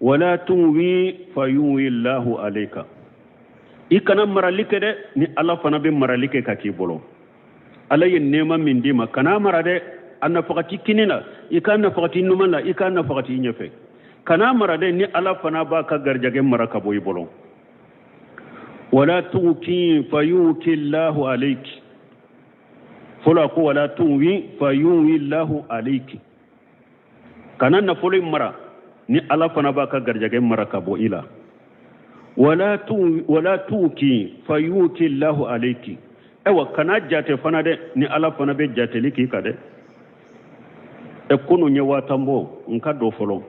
Wala tunwi fayunwi Allahu alayka, i kana marali kɛ dɛ, ni Ala fana bɛ marali kɛ ka k'i bolo. Ala ye nɛɛma min d'i ma, kana mara dɛ. A nafagati kini la, i ka nafagati numan la, i ka nafagati i ɲɛfɛ, kana mara dɛ, ni Ala fana b'a ka garijɛgɛ mara ka bɔ i bolo. Wala tuki fayuki Allahu alayki, fɔlɔ a ko wala tunwi fayunwi Allahu alayki, kana nafolo in mara, ni Ala fana b'a ka garijɛgɛ mara ka bɔ i la. Wala tuki fayuki Allahu alayki, ayiwa, kana jate fana dɛ, ni Ala fana bɛ jateli k'i kan dɛ. Ɛ, kunu ye 10,000 bɔ, n ka don fɔlɔ,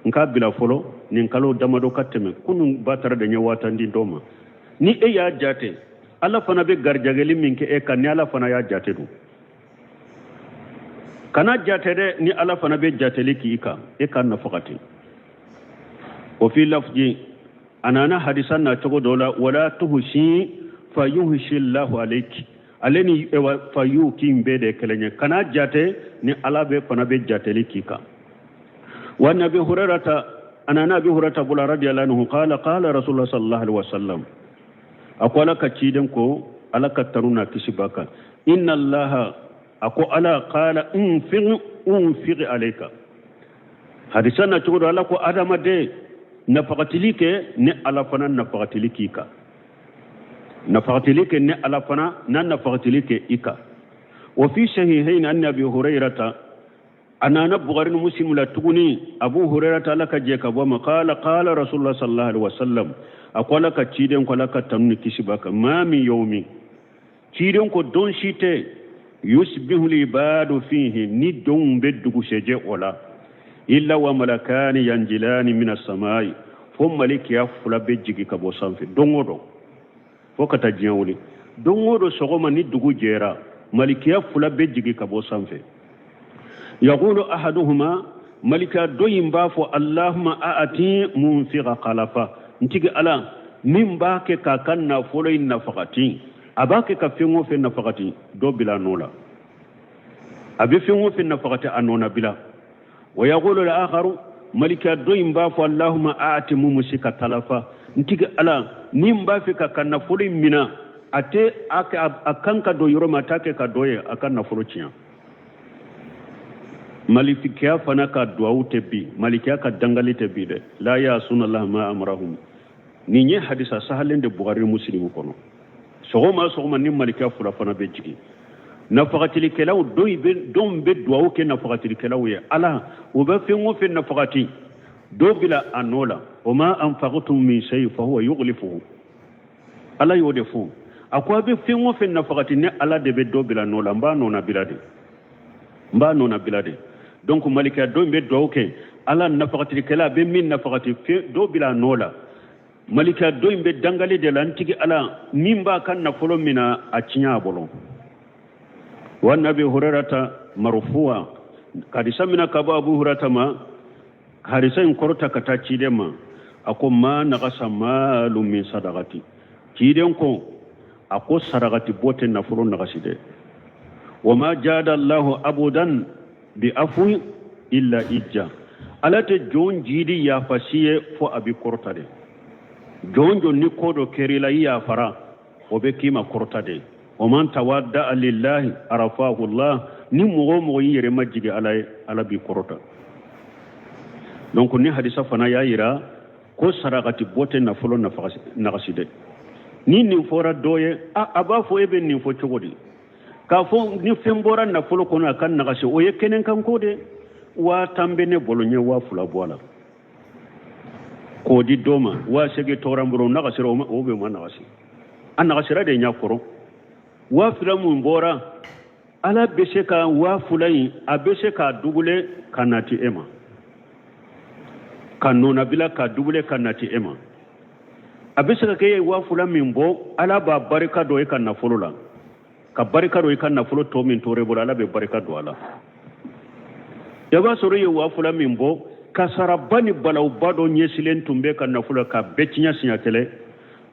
n k'a bila fɔlɔ nin kalo damadɔ ka tɛmɛ, kunu ba taara de n ye 10,000 di dɔ ma. Ni e y'a jate, Ala fana bɛ garijɛgɛli min kɛ e kan, ni Ala fana y'a jate dun. Kana jate dɛ, ni Ala fana bɛ jateli k'i kan, e ka nafagati o. Fi lafji, a nana hadisa na cogo dɔ la, wala tuhsi fayuhsi Allahu alayki, ale ni fayuki bɛɛ de kelen ye. Kana jate, ni Ala bɛ fana bɛ jateli k'i kan. Wa Nabi Hurairata, a nana Abi Hurairata bolo radiyallahu anhu, qala qala Rasulullah sallallahu alaihi wasallam, a ko Ala ka ciden ko, Ala ka tanu na kisi b'a kan, inna Allaha, a ko Ala, qala unfiq unfiq alayka. Hadisa na cogo dɔ, Ala ko adamaden, nafagatili kɛ, ni Ala fana nafagatili k'i kan. Nafagatili kɛ, ni Ala fana na nafagatili kɛ i kan. Wa fi sahihain an Abi Hurairata, a nana Bukhari ni Muslim la tuguni, Abu Hurairata, Ala ka jɛ ka bɔ ma, qala qala Rasulullah sallallahu alaihi wasallam, a ko Ala ka ciden ko, Ala ka tanu ni kisi b'a kan, ma min yawmi, ciden ko don si tɛ. Yusbihu libadu fihi, ni donw bɛ dugusɛjɛ o la, illa wa malakani yanjilani mina samai, fo malikiya fila bɛ jigin ka bɔ sanfɛ don o don fo ka taa diɲɛ wuli. Don o don sɔgɔma ni dugu jɛra, malikiya fila bɛ jigin ka bɔ sanfɛ. Yaqulu ahaduhuma, malika dɔ in b'a fɔ: Allahumma a'ati munfiqa khalafa, n tigi Ala, min b'a kɛ k'a ka nafolo in nafagati, a b'a kɛ ka fɛn o fɛn nafagati, dɔ bila a nɔ la. A bɛ fɛn o fɛn nafagati, a nɔ na bila. Wa yaqulu al-akharu, malika dɔ in b'a fɔ: Allahumma a'ati mumsika talafa, n tigi Ala, min b'a fɛ k'a ka nafolo in mina, a tɛ a kan ka don yɔrɔ min, a t'a kɛ ka dɔ ye, a ka nafolo tiɲɛ. Malikiya fana ka duwawu tɛ bi, malikiya ka dangali tɛ bi dɛ. La yasuna Allah ma amrahum. Nin ye hadisa sahalen de Bukhari Muslim kɔnɔ. Sɔgɔma sɔgɔma ni malikiya fila fana bɛ jigin, nafagatilikɛlaw dɔw bɛ duwawu kɛ nafagatilikɛlaw ye: Ala, u bɛ fɛn o fɛn nafagati, dɔ bila a nɔ la. Wa ma anfaqtum min shay fa huwa yukhlifuhu. Ala y'o de fɔ, a ko a bɛ fɛn o fɛn nafagati, ne Ala de bɛ dɔ bila nɔ la, n b'a nɔna bila de, n b'a nɔna bila de. Donc malikiya dɔ bɛ duwawu kɛ: Ala, nafagatilikɛla bɛ min nafagati, dɔ bila a nɔ la. Malikiya dɔ in bɛ dangali de la: n tigi Ala, min b'a ka nafolo mina, a tiɲɛ a bolo. Wa Nabi Hurairata marfuwa, hadisa mina ka bɔ Abu Hurairata ma, hadisa in kɔrɔta ka taa ciden ma, a ko: ma nagasa maalu min sadagati. Ciden ko, a ko saragati bɔ tɛ nafolo nagasi dɛ. Wa ma jada Allahu abudan bi afwi illa ijja, Ala tɛ jɔn jidi yafa si ye fo a bɛ kɔrɔta de. Jɔn jɔn ni ko dɔ kɛr'i la, i yafara, o bɛ k'i ma kɔrɔta de. Wa man tawadda lillahi arafahu Allah, ni mɔgɔ o mɔgɔ y'i yɛrɛ majigin Ala ye, Ala b'i kɔrɔta. Donc ni hadisa fana y'a yira ko sarakati bɔ tɛ nafolo nagasi dɛ. Ni nin fɔra dɔ ye, a b'a fɔ e bɛ nin fɔ cogo di? K'a fɔ ni fɛn bɔra nafolo kɔnɔ, a ka nagasi, o ye kɛnɛkan ko de. 10,000 bɛ ne bolo, n ye 2000 bɔ a la k'o di dɔ ma, 8000 tora n bolo, o nagasira o bɛ ma nagasi? A nagasira de ɲɛ kɔrɔ. 2000 mun bɔra, Ala bɛ se ka 2000 in, a bɛ se k'a dubule ka nati e ma, ka nɔnabila ka dubule ka nati e ma. A bɛ se ka kɛ e ye 2000 min bɔ, Ala b'a barika don e ka nafolo la, ka barika don i ka nafolo tɔ min tora i bolo, Ala bɛ barika don a la. I b'a sɔrɔ i ye 2000 min bɔ, kasaraba ni balawba dɔ ɲɛsilen tun bɛ ka nafolo ka bɛɛ tiɲɛ siɲɛ kelen,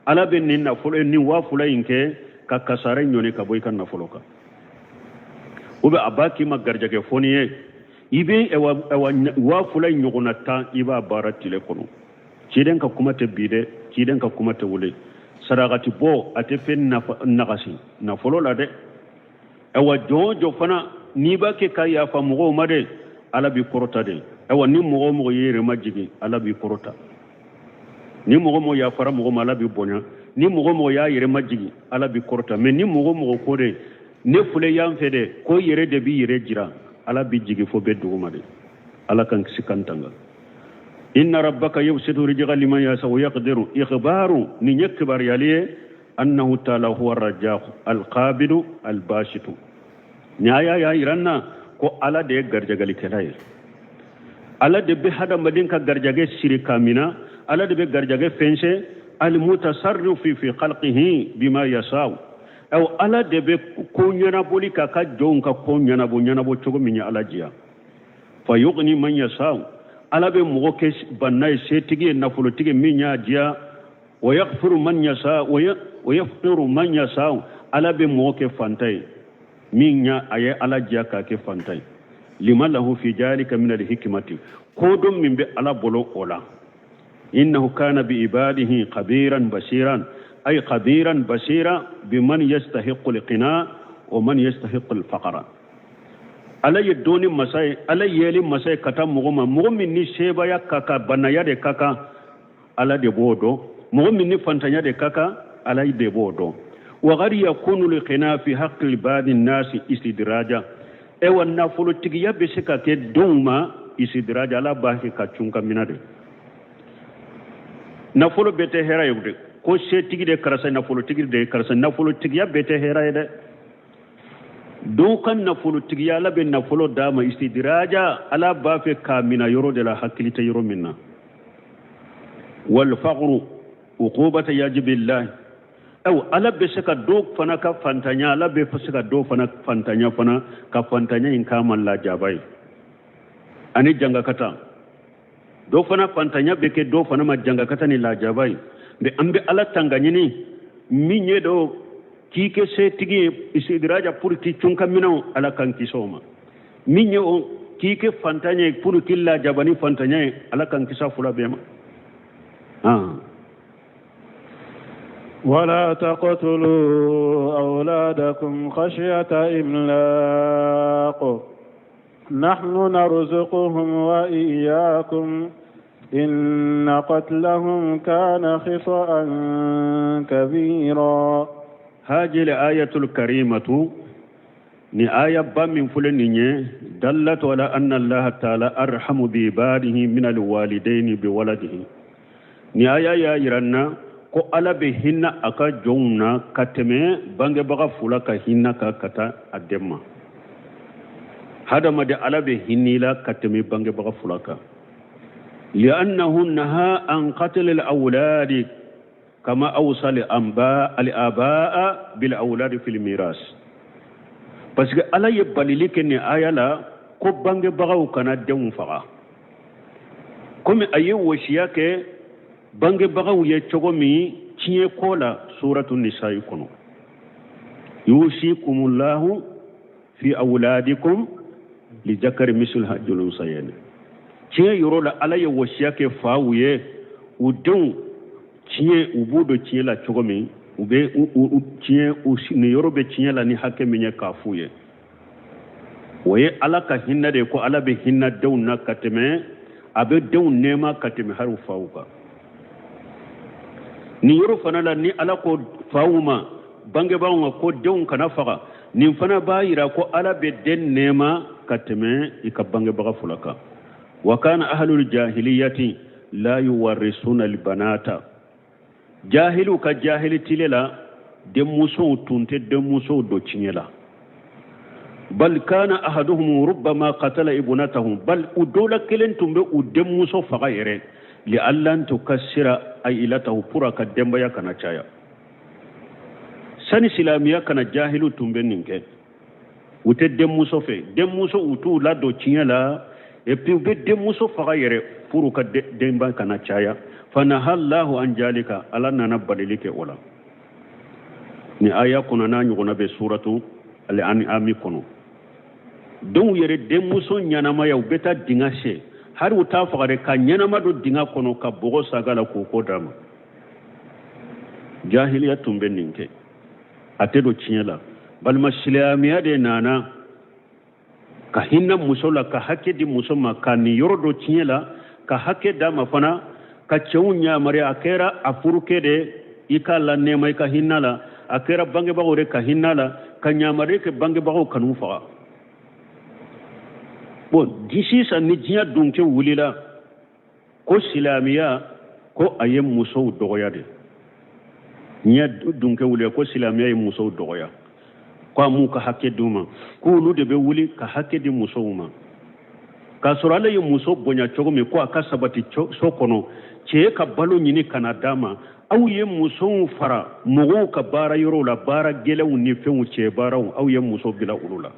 Ala bɛ nin nafolo nin 2000 in kɛ ka kasara ɲɔni ka bɔ i ka nafolo kan. Ou bien a b'a k'i ma garijɛgɛ fɔni ye, i bɛ 2000 in ɲɔgɔnna tan, i b'a baara tile kɔnɔ. Ciden ka kuma tɛ bi dɛ, ciden ka kuma tɛ wele. Sarakati bɔ, a tɛ fɛn nagasi nafolo la dɛ. Ayiwa, jɔn o jɔn fana n'i b'a kɛ ka yafa mɔgɔw ma dɛ, Ala b'i kɔrɔta de. Ayiwa, ni mɔgɔ o mɔgɔ y'i yɛrɛ majigin, Ala b'i kɔrɔta. Ni mɔgɔ o mɔgɔ yafara mɔgɔ ma, Ala b'i bonya. Ni mɔgɔ o mɔgɔ y'a yɛrɛ majigin, Ala b'i kɔrɔta. Mais ni mɔgɔ o mɔgɔ ko de ne filɛ yan fɛ dɛ, ko yɛrɛ de b'i yɛrɛ jira, Ala b'i jigin fo bɛɛ duguma de. Ala k'an kisi k'an tanga. Inna rabbaka yabsutu rizqa liman yasha wa yaqdiru, ikhbaru, nin ye kibaruyali ye, annahu ta'ala huwa arrajaq alqabidu albasitu. Ni aya y'a yira n na ko Ala de ye garijɛgɛlikɛla ye, Ala de bɛ hadamaden ka garijɛgɛ siri k'a mina, Ala de bɛ garijɛgɛ fɛnsɛ, almutasarrifu fi khalqihi bima yasau. Aw Ala de bɛ ko ɲɛnabɔli k'a ka jɔnw ka ko ɲɛnabɔ, ɲɛnabɔ cogo min ye Ala diya. Fa yughni man yasau, Ala bɛ mɔgɔ kɛ banna ye, setigi ye, nafolotigi min y'a diya. Wa yaghfiru man yasa, wa yaghfiru man yasa, Ala bɛ mɔgɔ kɛ fantan ye min ya a ye Ala diya k'a kɛ fantan ye. Lima lahu fi jalika min alhikmati, ko dɔ min bɛ Ala bolo o la. Innahu kana bi ibadihi khabiran basiran, ay khabiran basira biman yastahiqu alqina wa man yastahiqu alfaqra. Ala ye dɔnni masa ye, Ala yeli masa ye ka taa mɔgɔ ma, mɔgɔ min ni sebaaya ka kan, banaya de ka kan, Ala de b'o dɔn. Mɔgɔ min ni fantanya de ka kan, Ala de b'o dɔn. Wa qad yakunu alqina fi haqqi ba'di nasi istidraja, ewa nafolotigiya bɛ se ka kɛ dɔw ma istidraja, Ala b'a kɛ ka cun ka mina de. Nafolo bɛɛ tɛ hɛrɛ ye dɛ, ko setigi de karisa, nafolotigi de karisa, nafolotigiya bɛɛ tɛ hɛrɛ ye dɛ. Dɔw ka nafolotigiya, Ala bɛ nafolo d'a ma istidiraja, Ala b'a fɛ k'a mina yɔrɔ de la, hakili tɛ yɔrɔ min na. Wal faqru uqubata yajibillahi. Aw, Ala bɛ se ka dɔw fana ka fantanya, Ala bɛ se ka dɔw fana fantanya fana, ka fantanya in k'a ma lajaba ye ani jangakata. Dɔw fana fantanya bɛ kɛ dɔw fana ma jangakata ni lajaba ye. Mais an bɛ Ala tanga ɲini min ye dɔ k'i kɛ setigi ye istidiraja pour k'i cun ka minɛnw, Ala k'an kisi o ma. Min ye o k'i kɛ fantan ye pour k'i lajaba ni fantanya ye, Ala k'an kisi a fila bɛɛ ma. ولا تقتلوا أولادكم خشية إملاق نحن نرزقهم وإياكم إن قتلهم كان خطأ كبيرا. هذه الآية الكريمة، ni aya ba min filɛ nin ye، دلت على أن الله تعالى أرحم بعباده من الوالدين بولده. Ni aya y'a yira n na ko Ala bɛ hinɛ a ka jɔnw na ka tɛmɛ bangebaga fila ka hinɛ ka taa a den ma. Hadamaden, Ala bɛ hinɛ i la ka tɛmɛ bangebaga fila kan. لأنه نهى عن قتل الأولاد كما أوصى الأنباء الآباء بالأولاد في الميراث. Parce que Ala ye balili kɛ nin aya la ko bangebagaw kana denw faga, komi a ye wasiya kɛ bangebagaw ye cogo min tiɲɛ ko la suratu Nisayi kɔnɔ: يوصيكم الله في أولادكم للذكر مثل حظ الأنثيين. Tiɲɛ yɔrɔ la, Ala ye wasiya kɛ faw ye, u denw tiɲɛ, u b'u don tiɲɛ la cogo min, u bɛ u tiɲɛ, u nin yɔrɔ bɛ tiɲɛ la ni hakɛ min ye, k'a f'u ye. O ye Ala ka hinɛ de ye, ko Ala bɛ hinɛ denw na ka tɛmɛ, a bɛ denw nɛɛma ka tɛmɛ hali faw kan. Nin yɔrɔ fana la, ni Ala ko faw ma, bangebaaw ma, ko denw kana faga, nin fana b'a yira ko Ala bɛ den nɛɛma ka tɛmɛ i ka bangebaga fila kan. وكان أهل الجاهلية لا يورثون البنات. Jahilu ka jahili tile la, denmusow tun tɛ denmusow don tiɲɛ la. بل كان أحدهم ربما قتل ابنته، bal u dɔw la kelen tun bɛ u denmuso faga yɛrɛ، لئلا تكثر عائلته، pour a ka denbaya kana caya. Sani silamɛya kana, jahilu tun bɛ nin kɛ. U tɛ denmuso fɛ, denmuso u t'u ladon tiɲɛ la, et puis u bɛ denmuso faga yɛrɛ pour ka denba kana caya. فنهى الله عن ذلك، Ala nana balili kɛ o la ni aya kɔnɔ. N'a ɲɔgɔnna bɛ suratu Al-An'ami kɔnɔ. Denw yɛrɛ, denmuso ɲɛnamaya, u bɛ taa dinga sen, hali u t'a faga dɛ, ka ɲɛnama don dinga kɔnɔ ka bɔgɔ saga la k'o ko d'a ma. Jahiliya tun bɛ nin kɛ, a tɛ don tiɲɛ la. Balima, silamɛya de nana ka hinɛ muso la, ka hakɛ di muso ma, ka nin yɔrɔ dɔ tiɲɛ la, ka hakɛ d'a ma fana, ka cɛw yamaruya. A kɛra a furukɛ de i k'a la nɛɛma, i ka hinɛ la, a kɛra bangebagaw de ka hinɛ la, ka yamaruya kɛ bangebagaw kan'u faga. Bon, sisan ni diɲɛ dunkɛ wulila ko silamɛya ko a ye musow dɔgɔya de, diɲɛ dunkɛ wulila ko silamɛya ye musow dɔgɔya, ko a m'u ka hakɛ d'u ma, ko olu de bɛ wuli ka hakɛ di musow ma, k'a sɔrɔ Ala ye muso bonya cogo min ko a ka sabati so kɔnɔ, cɛ ka balo ɲini ka na d'a ma. Aw ye musow fara mɔgɔw ka baara yɔrɔw la, baara gɛlɛnw ni fɛnw, cɛ baaraw, aw ye muso bila olu la.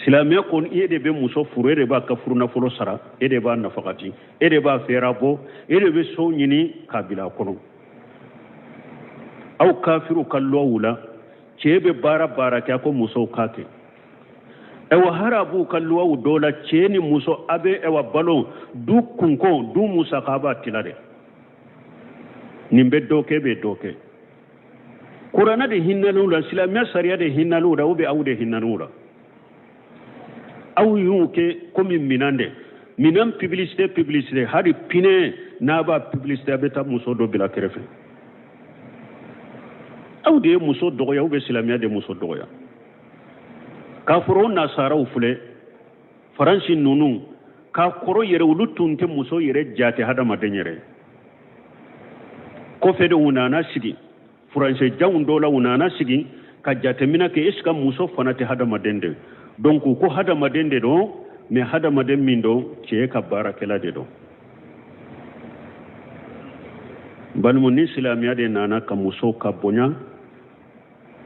Silamɛya ko e de bɛ muso furu, e de b'a ka furunafolo sara, e de b'a nafakati, e de b'a fɛɛrɛ bɔ, e de bɛ so ɲini k'a bila a kɔnɔ. Aw kafiriw ka lɔw la, cɛ bɛ baara baara kɛ, a ko musow k'a kɛ. Ayiwa, hali b'u ka luwaw dɔw la, cɛ ni muso a bɛ ayiwa balo du kunko, du musaka b'a tila dɛ. Nin bɛ dɔ kɛ, bɛ dɔ kɛ. Kuranɛ de hinɛliw la, silamɛya sariya de hinɛliw la, ou bien aw de hinɛliw la? Aw y'u kɛ komi minan de, minan publicité, publicité. Hali pinɛ n'a b'a publicité, a bɛ taa muso dɔ bila kɛrɛfɛ. Aw de ye muso dɔgɔya, ou bien silamɛya de muso dɔgɔya? K'a fɔra o nasaraw filɛ, Faransi ninnu k'a kɔrɔ yɛrɛ, olu tun tɛ muso yɛrɛ jate hadamaden yɛrɛ. Kɔfɛ de u nana sigi furancɛ janw dɔ la, u nana sigi ka Ka jateminɛ kɛ, est ce que muso fana tɛ hadamaden de? Donc ko hadamaden de don, mais hadamaden min don, cɛ ka baarakɛla de don. Balimu, ni silamɛya de nana ka muso ka bonya,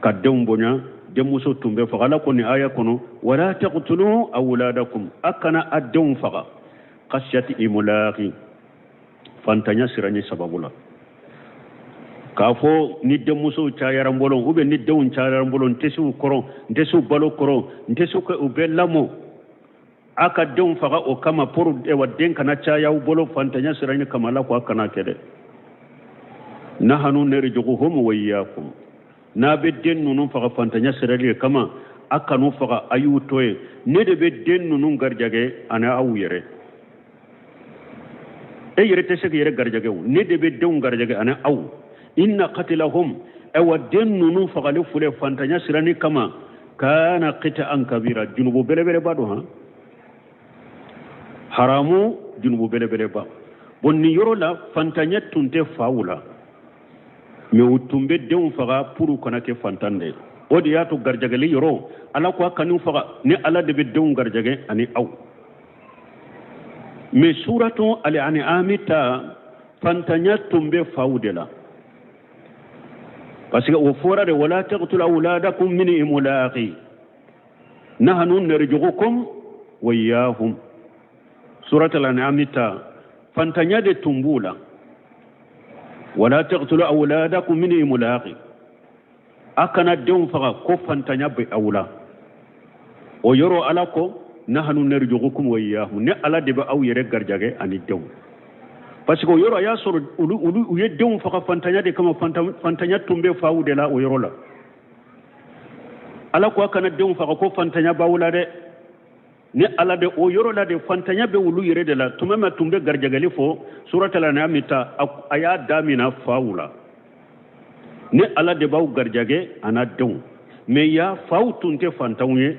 ka denw bonya, denmuso tun bɛ faga. Ala ko nin aya kɔnɔ: wala taqtulu awladakum, a kana a denw faga, khashyati imlaqi, fantanya siranni sababu la, k'a fɔ ni denmusow cayara n bolo ou bien ni denw cayara n bolo, n tɛ se u kɔrɔ, n tɛ se u balo kɔrɔ, n tɛ se u bɛɛ lamɔ. A ka denw faga o kama pour wa den kana caya u bolo, fantanya siranni kama. Ala ko a kana kɛ dɛ. Nahanu narzuquhum wa iyyakum. N'a bɛ den ninnu faga fantanya siranni kama, a kan'u faga, a y'u to yen. Ne de bɛ den ninnu garijɛgɛ ani aw yɛrɛ. E yɛrɛ tɛ se k'i yɛrɛ garijɛgɛ o, ne de bɛ denw garijɛgɛ ani aw. Inna qatlahum, ayiwa den ninnu fagali filɛ fantanya siranni kama, kana qita'an kabira, junubu belebeleba don, han haramu, junubu belebeleba. Bon, nin yɔrɔ la, fantanya tun tɛ faw la, mais u tun bɛ denw faga pour u kana kɛ fantan de ye. O de y'a to garijɛgɛli yɔrɔ, Ala ko a kan'u faga, ni Ala de bɛ denw garijɛgɛ ani aw. Mais suratu al-an'am ta, fantanya tun bɛ faw de la, parce que o fɔra de: wala taqtulu awladakum min imlaqi nahnu narzuqukum wa iyyahum. Surat al-an'am ta, fantanya de tun b'u la. Wala taqtulu awladakum min imlaqi, a kana denw faga ko fantanya bɛ aw la. O yɔrɔ, Ala ko: nahnu narzuqukum wa iyyahum, ne Ala de bɛ aw yɛrɛ garijɛgɛ ani denw. Parce que o yɔrɔ, a y'a sɔrɔ olu u ye denw faga fantanya de kama. Fantanya tun bɛ faw de la o yɔrɔ la. Ala ko a kana denw faga ko fantanya b'aw la dɛ, ni Ala de. O yɔrɔ la de, fantanya bɛ olu yɛrɛ de la. Tuma min tun bɛ garijɛgɛli fɔ suratul an'am ta, a y'a damina faw la: ni Ala de b'aw garijɛgɛ a n'a denw. Mais ya faw tun tɛ fantanw ye,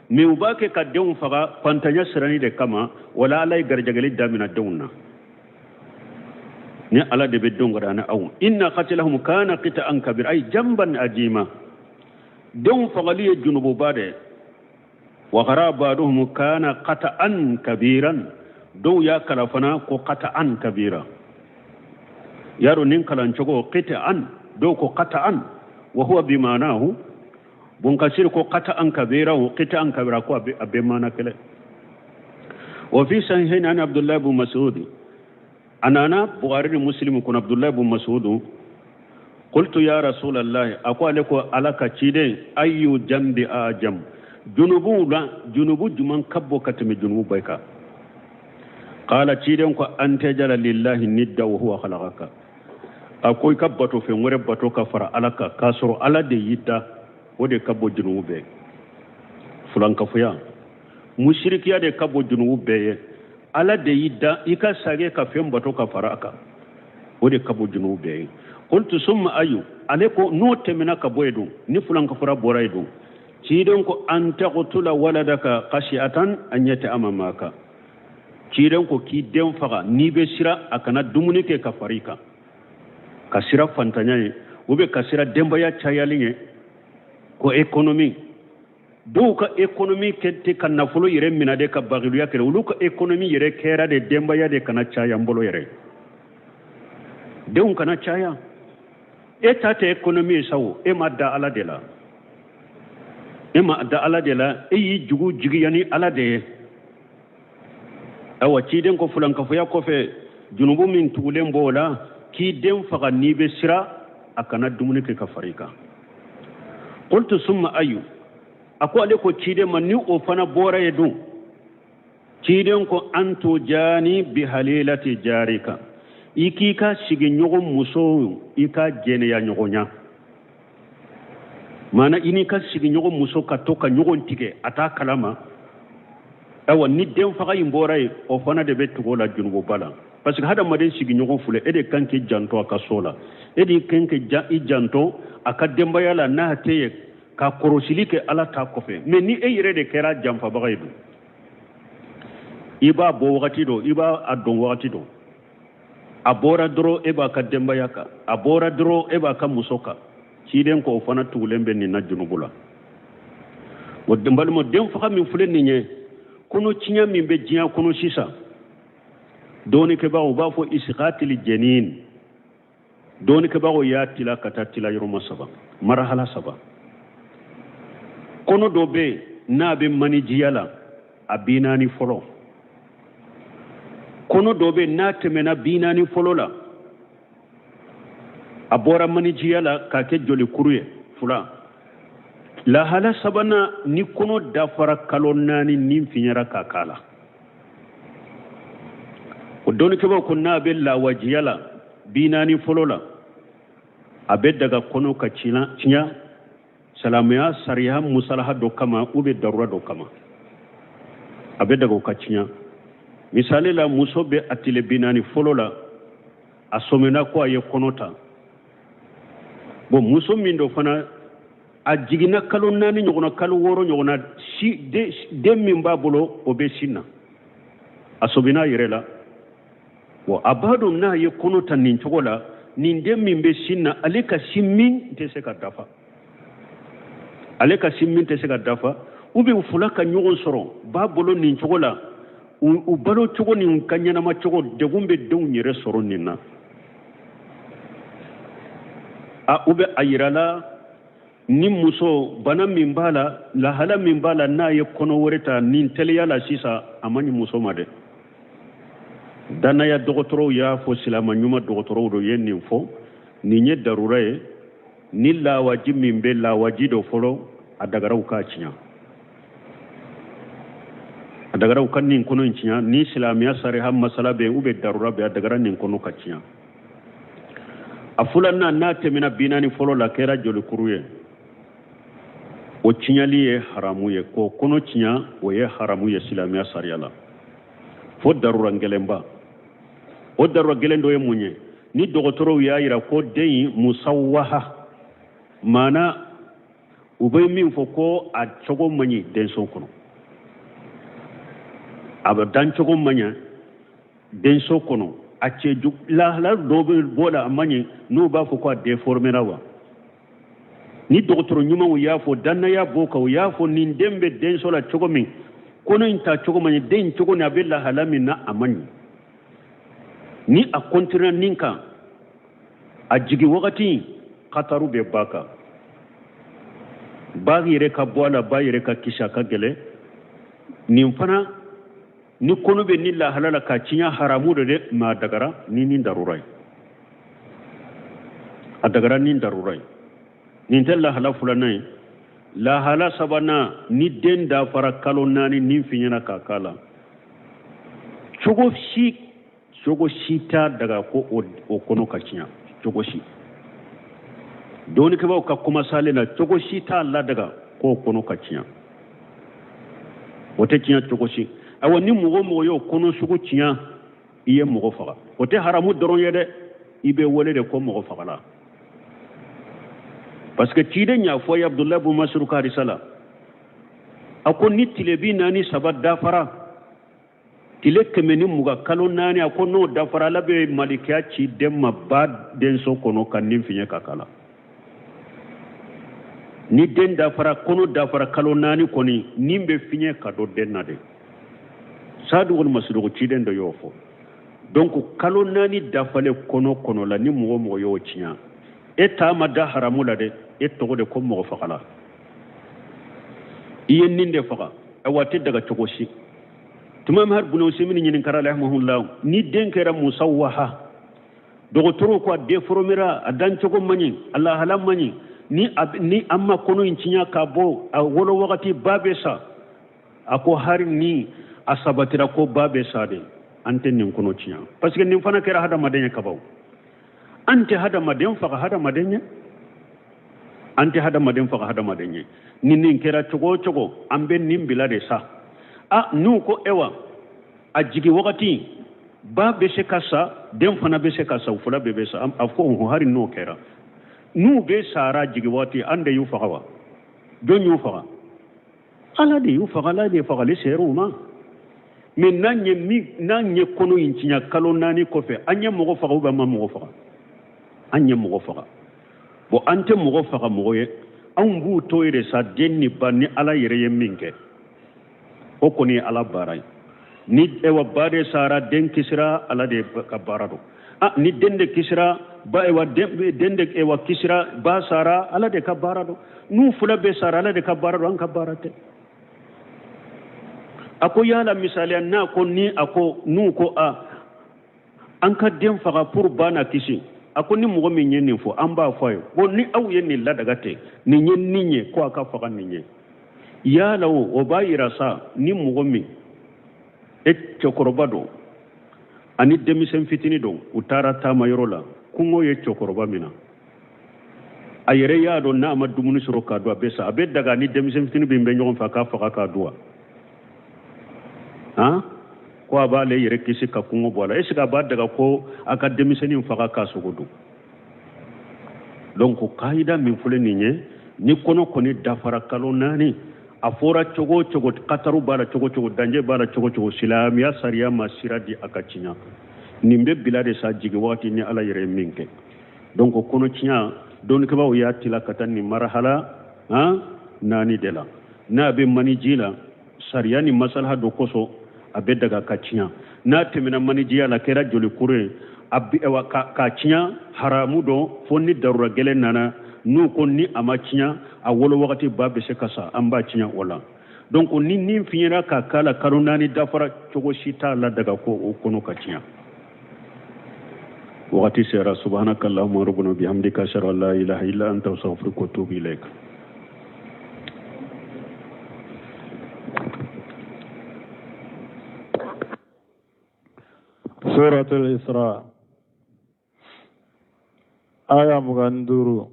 mais u b'a kɛ ka denw faga fantanya siranni de kama. Wala Ala ye garijɛgɛli damina denw na, ni Ala de bɛ denw gari ani aw. Inna qatlahum kana qita'an kabir, ay jamban ajima, denw fagali ye junububa de. Wa qara ba'duhum kana qata'an kabiran, dɔw y'a kala fana ko qata'an kabira. Yaro nin kalancogo qita'an, dɔw ko qata'an, wa huwa bimanahu. Bun Kasir ko qata'an kabira wa qita'an kabira, ko a bɛ maana kelen. Wa fi sahihain an Abdullah ibn Mas'ud, a nana Bukhari ni Muslim kɔnɔ, Abdullah ibn Mas'ud: qultu ya Rasulallah, a ko ale ko Ala ka ciden, ayyu jambi ajam, junubu la junubu juman ka bon ka tɛmɛ junubu bɛɛ kan? Qala, ciden ko: an tajala lillahi nidda wa huwa khalaqaka. A ko i ka bato fɛn wɛrɛ bato ka fara Ala kan k'a sɔrɔ Ala de y'i da, o de ka bon junubu bɛɛ. Fulankafoya, musirikiya de ka bon junubu bɛɛ ye. Ala de y'i da, i ka sage ka fɛn bato ka fara a kan, o de ka bon junubu bɛɛ ye. Qultu summa ayu, ale ko n'o tɛmɛna ka bɔ yen dun, ni fulankafora bɔra yen dun? Ciden ko: an taqtula waladaka khashi'atan an yata'ama maka. Ciden ko k'i den faga n'i bɛ siran a kana dumuni kɛ ka fara i kan, ka sira fantanya ye ou bien ka sira denbaya cayali ye, ko économie. Dɔw ka économie kɛ tɛ ka nafolo yɛrɛ minɛ de ka bagiluya kɛ. Olu ka économie yɛrɛ kɛra de denbaya de kana caya n bolo yɛrɛ, denw kana caya. E ta tɛ économie ye sa o, e ma da Ala de la, e ma da Ala de la, e y'i jugu jigiya ni Ala de ye. Ayiwa, ciden ko fulankafoya kɔfɛ, junubu min tugulen b'o la, k'i den faga n'i bɛ sira a kana dumuni kɛ ka fara i kan. Qultu summa ayu, a ko ale ko ciden ma, ni o fana bɔra ye dun? Ciden ko: an tujani bi halilati jarika, i k'i ka sigiɲɔgɔn muso, i ka jɛnɛya ɲɔgɔnya. Maana i n'i ka sigiɲɔgɔn muso ka to ka ɲɔgɔn tigɛ a t'a kalama. Ayiwa, ni den faga in bɔra yen, o fana de bɛ tugu o la junububa la, parce que hadamaden sigiɲɔgɔn filɛ, e de kan k'i janto a ka so la, e de kan k'i janto a ka denbaya la n'a tɛ yen, ka kɔrɔsili kɛ Ala ta kɔfɛ. Mais ni e yɛrɛ de kɛra janfabaga ye dun, i b'a bɔ wagati dɔ, i b'a a dɔn wagati dɔ, a bɔra dɔrɔn e b'a ka denbaya kan, a bɔra dɔrɔn e b'a ka muso kan. Ciden ko o fana tugulen bɛ nin na junubu la. O n balima, den faga min filɛ nin ye, kɔnɔ tiɲɛ min bɛ diɲɛ kɔnɔ sisan, dɔɔnikɛbagaw b'a fɔ isikatili jɛnin. Dɔɔnikɛbagaw y'a tila ka taa tila yɔrɔma saba, marahala saba. Kɔnɔ dɔ bɛ yen n'a bɛ manijiya la, a 40 fɔlɔ. Kɔnɔ dɔ bɛ yen n'a tɛmɛna 40 fɔlɔ la, a bɔra manijiya la k'a kɛ jolikuru ye, fila. Lahala sabanan, ni kɔnɔ dafara kalo 4, ni fiɲɛra k'a k'a la. O dɔnnikɛbaaw ko n'a bɛ lawajiya la 40 fɔlɔ la, a bɛ daga kɔnɔ ka tiɲɛ silamɛya sariya musalaha dɔ kama ou bien darura dɔ kama, a bɛ daga o ka tiɲɛ. Misali la, muso bɛ a tile 40 fɔlɔ la, a sɔmina ko a ye kɔnɔ ta. Bon, muso min dɔ fana a jiginna kalo 4 ɲɔgɔnna, kalo 6 ɲɔgɔnna, si den min b'a bolo o bɛ sin na, a sɔmina a yɛrɛ la. Bon, a b'a dɔn n'a ye kɔnɔ ta nin cogo la, nin den min bɛ sin na, ale ka sin min tɛ se ka dafa, ale ka sin min tɛ se ka dafa. Ou bien u fila ka ɲɔgɔn sɔrɔ ba bolo nin cogo la, u balo cogo ni ka ɲɛnama cogo, degun bɛ denw yɛrɛ sɔrɔ nin na. A u bɛ a yira la ni muso bana min b'a la, lahala min b'a la, n'a ye kɔnɔ wɛrɛ ta nin teliya la sisan, a man ɲi muso ma dɛ. Dannaya dɔgɔtɔrɔw y'a fɔ, silama ɲuman dɔgɔtɔrɔw dɔ ye nin fɔ, nin ye darura ye. Ni lawaji min bɛ lawaji dɔ fɔlɔ, a dagara u k'a tiɲɛ, a dagara u ka nin kɔnɔ in tiɲɛ. Ni silamɛya sariya masala bɛ yen ou bien darura bɛ yen, a dagara nin kɔnɔ ka tiɲɛ. A filanan, n'a tɛmɛna 40 fɔlɔ la, kɛra jolikuru ye, o tiɲɛli ye haramu ye. K'o kɔnɔ tiɲɛ, o ye haramu ye silamɛya sariya la, fo darura gɛlɛnba. O darura gɛlɛn dɔ ye mun ye? Ni dɔgɔtɔrɔw y'a yira ko den in musawaha, maana u bɛ min fɔ ko a cogo man ɲi denso kɔnɔ, a bɛ dan cogo man ɲi denso kɔnɔ, a cɛ lahala dɔ bɛ bɔ la, a man ɲi, n'u b'a fɔ ko a déformera wa. Ni dɔgɔtɔrɔ ɲumanw y'a fɔ, dannaya b'o kan, u y'a fɔ nin den bɛ denso la cogo min, kɔnɔ in ta cogo man ɲi, den in cogo ni a bɛ lahala min na, a man ɲi. Ni a kɔntinɛ nin kan, a jigin wagati kataru bɛ ba kan, ba yɛrɛ ka bɔ a la, ba yɛrɛ ka kisi, a ka gɛlɛn. Nin fana ni kɔnɔ bɛ ni lahala la ka tiɲɛ, haramu de dɛ, mais a dagara ni darura ye, a dagara ni darura ye. Nin tɛ lahala filanan ye. Lahala sabanan, ni den dafara kalo 4, ni fiɲɛna k'a k'a la, cogo si, cogo si t'a daga ko o kɔnɔ ka tiɲɛ, cogo si. Dɔnnikɛbaaw ka kumasalen na, cogo si t'a ladaga k'o kɔnɔ ka tiɲɛ, o tɛ tiɲɛ cogo si. Ayiwa, ni mɔgɔ o mɔgɔ y'o kɔnɔ sugu tiɲɛ, i ye mɔgɔ faga. O tɛ haramu dɔrɔn ye dɛ, i bɛ wele de ko mɔgɔ fagala. Parce que ciden y'a fɔ ye Abdulayi bun Masudu ka hadisa la, a ko ni tile 43 dafara, tile 120, kalo 4, a ko n'o dafara, Ala bɛ malikiya ci den ma ba denso kɔnɔ ka nin fiɲɛ ka kala. Ni den dafara, kɔnɔ dafara kalo 4 kɔni, nin bɛ fiɲɛ ka don den na de. Sadiqul Masduq, ciden dɔ y'o fɔ. Donc kalo 4 dafalen kɔnɔ kɔnɔ la, ni mɔgɔ o mɔgɔ y'o tiɲɛ, e ta ma da haramu la dɛ, e tɔgɔ de ko mɔgɔ fagala, i ye nin de faga. Ayiwa, a tɛ daga cogo si. Tuma min hari bunu Usemini ɲininkara rahimahullah, ni den kɛra musawaha, dɔgɔtɔrɔw ko a déformera, a dancogo man ɲi, a lahala man ɲi, ni an ma kɔnɔ in tiɲɛ ka bɔ a wolo wagati, ba bɛ sa. A ko hari ni a sabatira ko ba bɛ sa de, an tɛ nin kɔnɔ tiɲɛ, parce que nin fana kɛra hadamaden ye kabaw. An tɛ hadamaden faga hadamaden ye, an tɛ hadamaden faga hadamaden ye. Ni nin kɛra cogo o cogo, an bɛ nin bila de sa. A n'u ko ewa a jigin wagati ba bɛ se ka sa, den fana bɛ se ka sa, u fila bɛɛ bɛ sa. A ko hɔn, hari n'o kɛra, n'u bɛ sara jigin wagati, an de y'u faga wa? Jɔn y'u faga? Ala de y'u faga, Ala de fagali ser'u ma. Mais n'an ye min, n'an ye kɔnɔ in tiɲɛ kalo 4 kɔfɛ, an ye mɔgɔ faga ou bien an ma mɔgɔ faga? An ye mɔgɔ faga. Bon, an tɛ mɔgɔ faga mɔgɔ ye, anw b'u to yen de sa, den ni ba, ni Ala yɛrɛ ye min kɛ, o kɔni ye Ala baara ye. Ni ewa ba de sara, den kisira, Ala de ka baara don. Ah, ni den de kisira, ba ewa den de ewa kisira, ba sara, Ala de ka baara don. N'u fila bɛɛ sara, Ala de ka baara don, an ka baara tɛ. A ko yala misaliya n'a ko ni a ko n'u ko a an ka den faga pour ba na kisi, a ko ni mɔgɔ min ye nin fɔ, an b'a fɔ a ye ko ni aw ye nin ladaga ten, nin ye nin ye ko a ka faga nin ye. Yala o b'a yira sa ni mɔgɔ min e cɛkɔrɔba don ani denmisɛn fitinin don, u taara taama yɔrɔ la, kungo ye cɛkɔrɔba min na, a yɛrɛ y'a dɔn n'a ma dumuni sɔrɔ k'a dun a bɛ sa, a bɛ daga ni denmisɛn fitinin min bɛ ɲɔgɔn fɛ a k'a faga k'a dun wa? Han, ko a b'ale yɛrɛ kisi ka kungo bɔ a la, est ce que a b'a daga ko a ka denmisɛnnin faga k'a sogo dun? Donc kayida min filɛ nin ye, ni kɔnɔ kɔni dafara kalo 4, a fɔra cogo o cogo, kataru b'a la cogo o cogo, danger b'a la cogo o cogo, silamɛya sariya ma sira di a ka tiɲɛ. Nin bɛ bila de sa jigin wagati ni Ala yɛrɛ ye min kɛ. Donc kɔnɔ tiɲɛ, dɔnnikɛbaaw y'a tila ka taa nin marahala han 4 de la. N'a bɛ maniji la, sariya ni masalaha dɔ kosɔn a bɛ daga ka tiɲɛ. N'a tɛmɛna manijiya la, kɛra jolikuru ye, a bɛ, ayiwa, ka tiɲɛ haramu don, fo ni darura gɛlɛn nana, n'u ko ni a ma tiɲɛ a wolo wagati ba bɛ se ka sa, an b'a tiɲɛ o la. Donc ni nin fiɲɛra ka k'a la kalo 4 dafara, cogo si t'a la daga ko o kɔnɔ ka tiɲɛ. Wagati sera. Subhanaka allahumma rabbana bihamdika, ashhadu an la ilaha illa anta, astaghfiruka wa atubu ilaik. سورة الإسراء آية 25.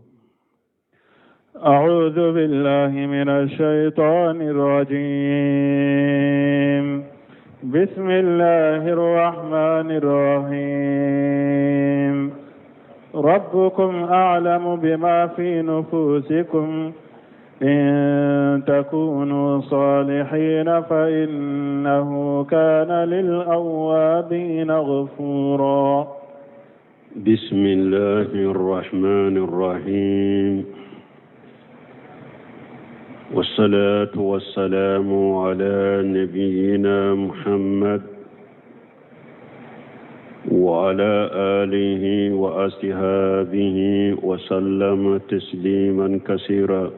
أعوذ بالله من الشيطان الرجيم. بسم الله الرحمن الرحيم. ربكم أعلم بما في نفوسكم، إن تكونوا صالحين فإنه كان للأوابين غفورا. بسم الله الرحمن الرحيم، والصلاة والسلام على نبينا محمد وعلى آله وأصحابه وسلم تسليما كثيرا.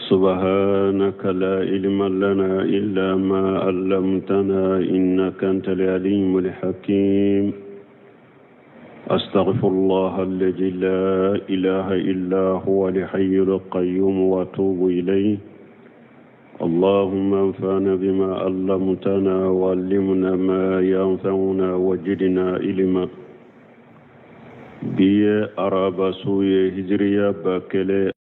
سبحانك لا علم لنا إلا ما علمتنا إنك أنت العليم الحكيم. أستغفر الله الذي لا إله إلا هو الحي القيوم وأتوب إليه. اللهم انفعنا بما علمتنا وعلمنا ما ينفعنا وزدنا علما. Bi ye araba su ye, hijiriya 1000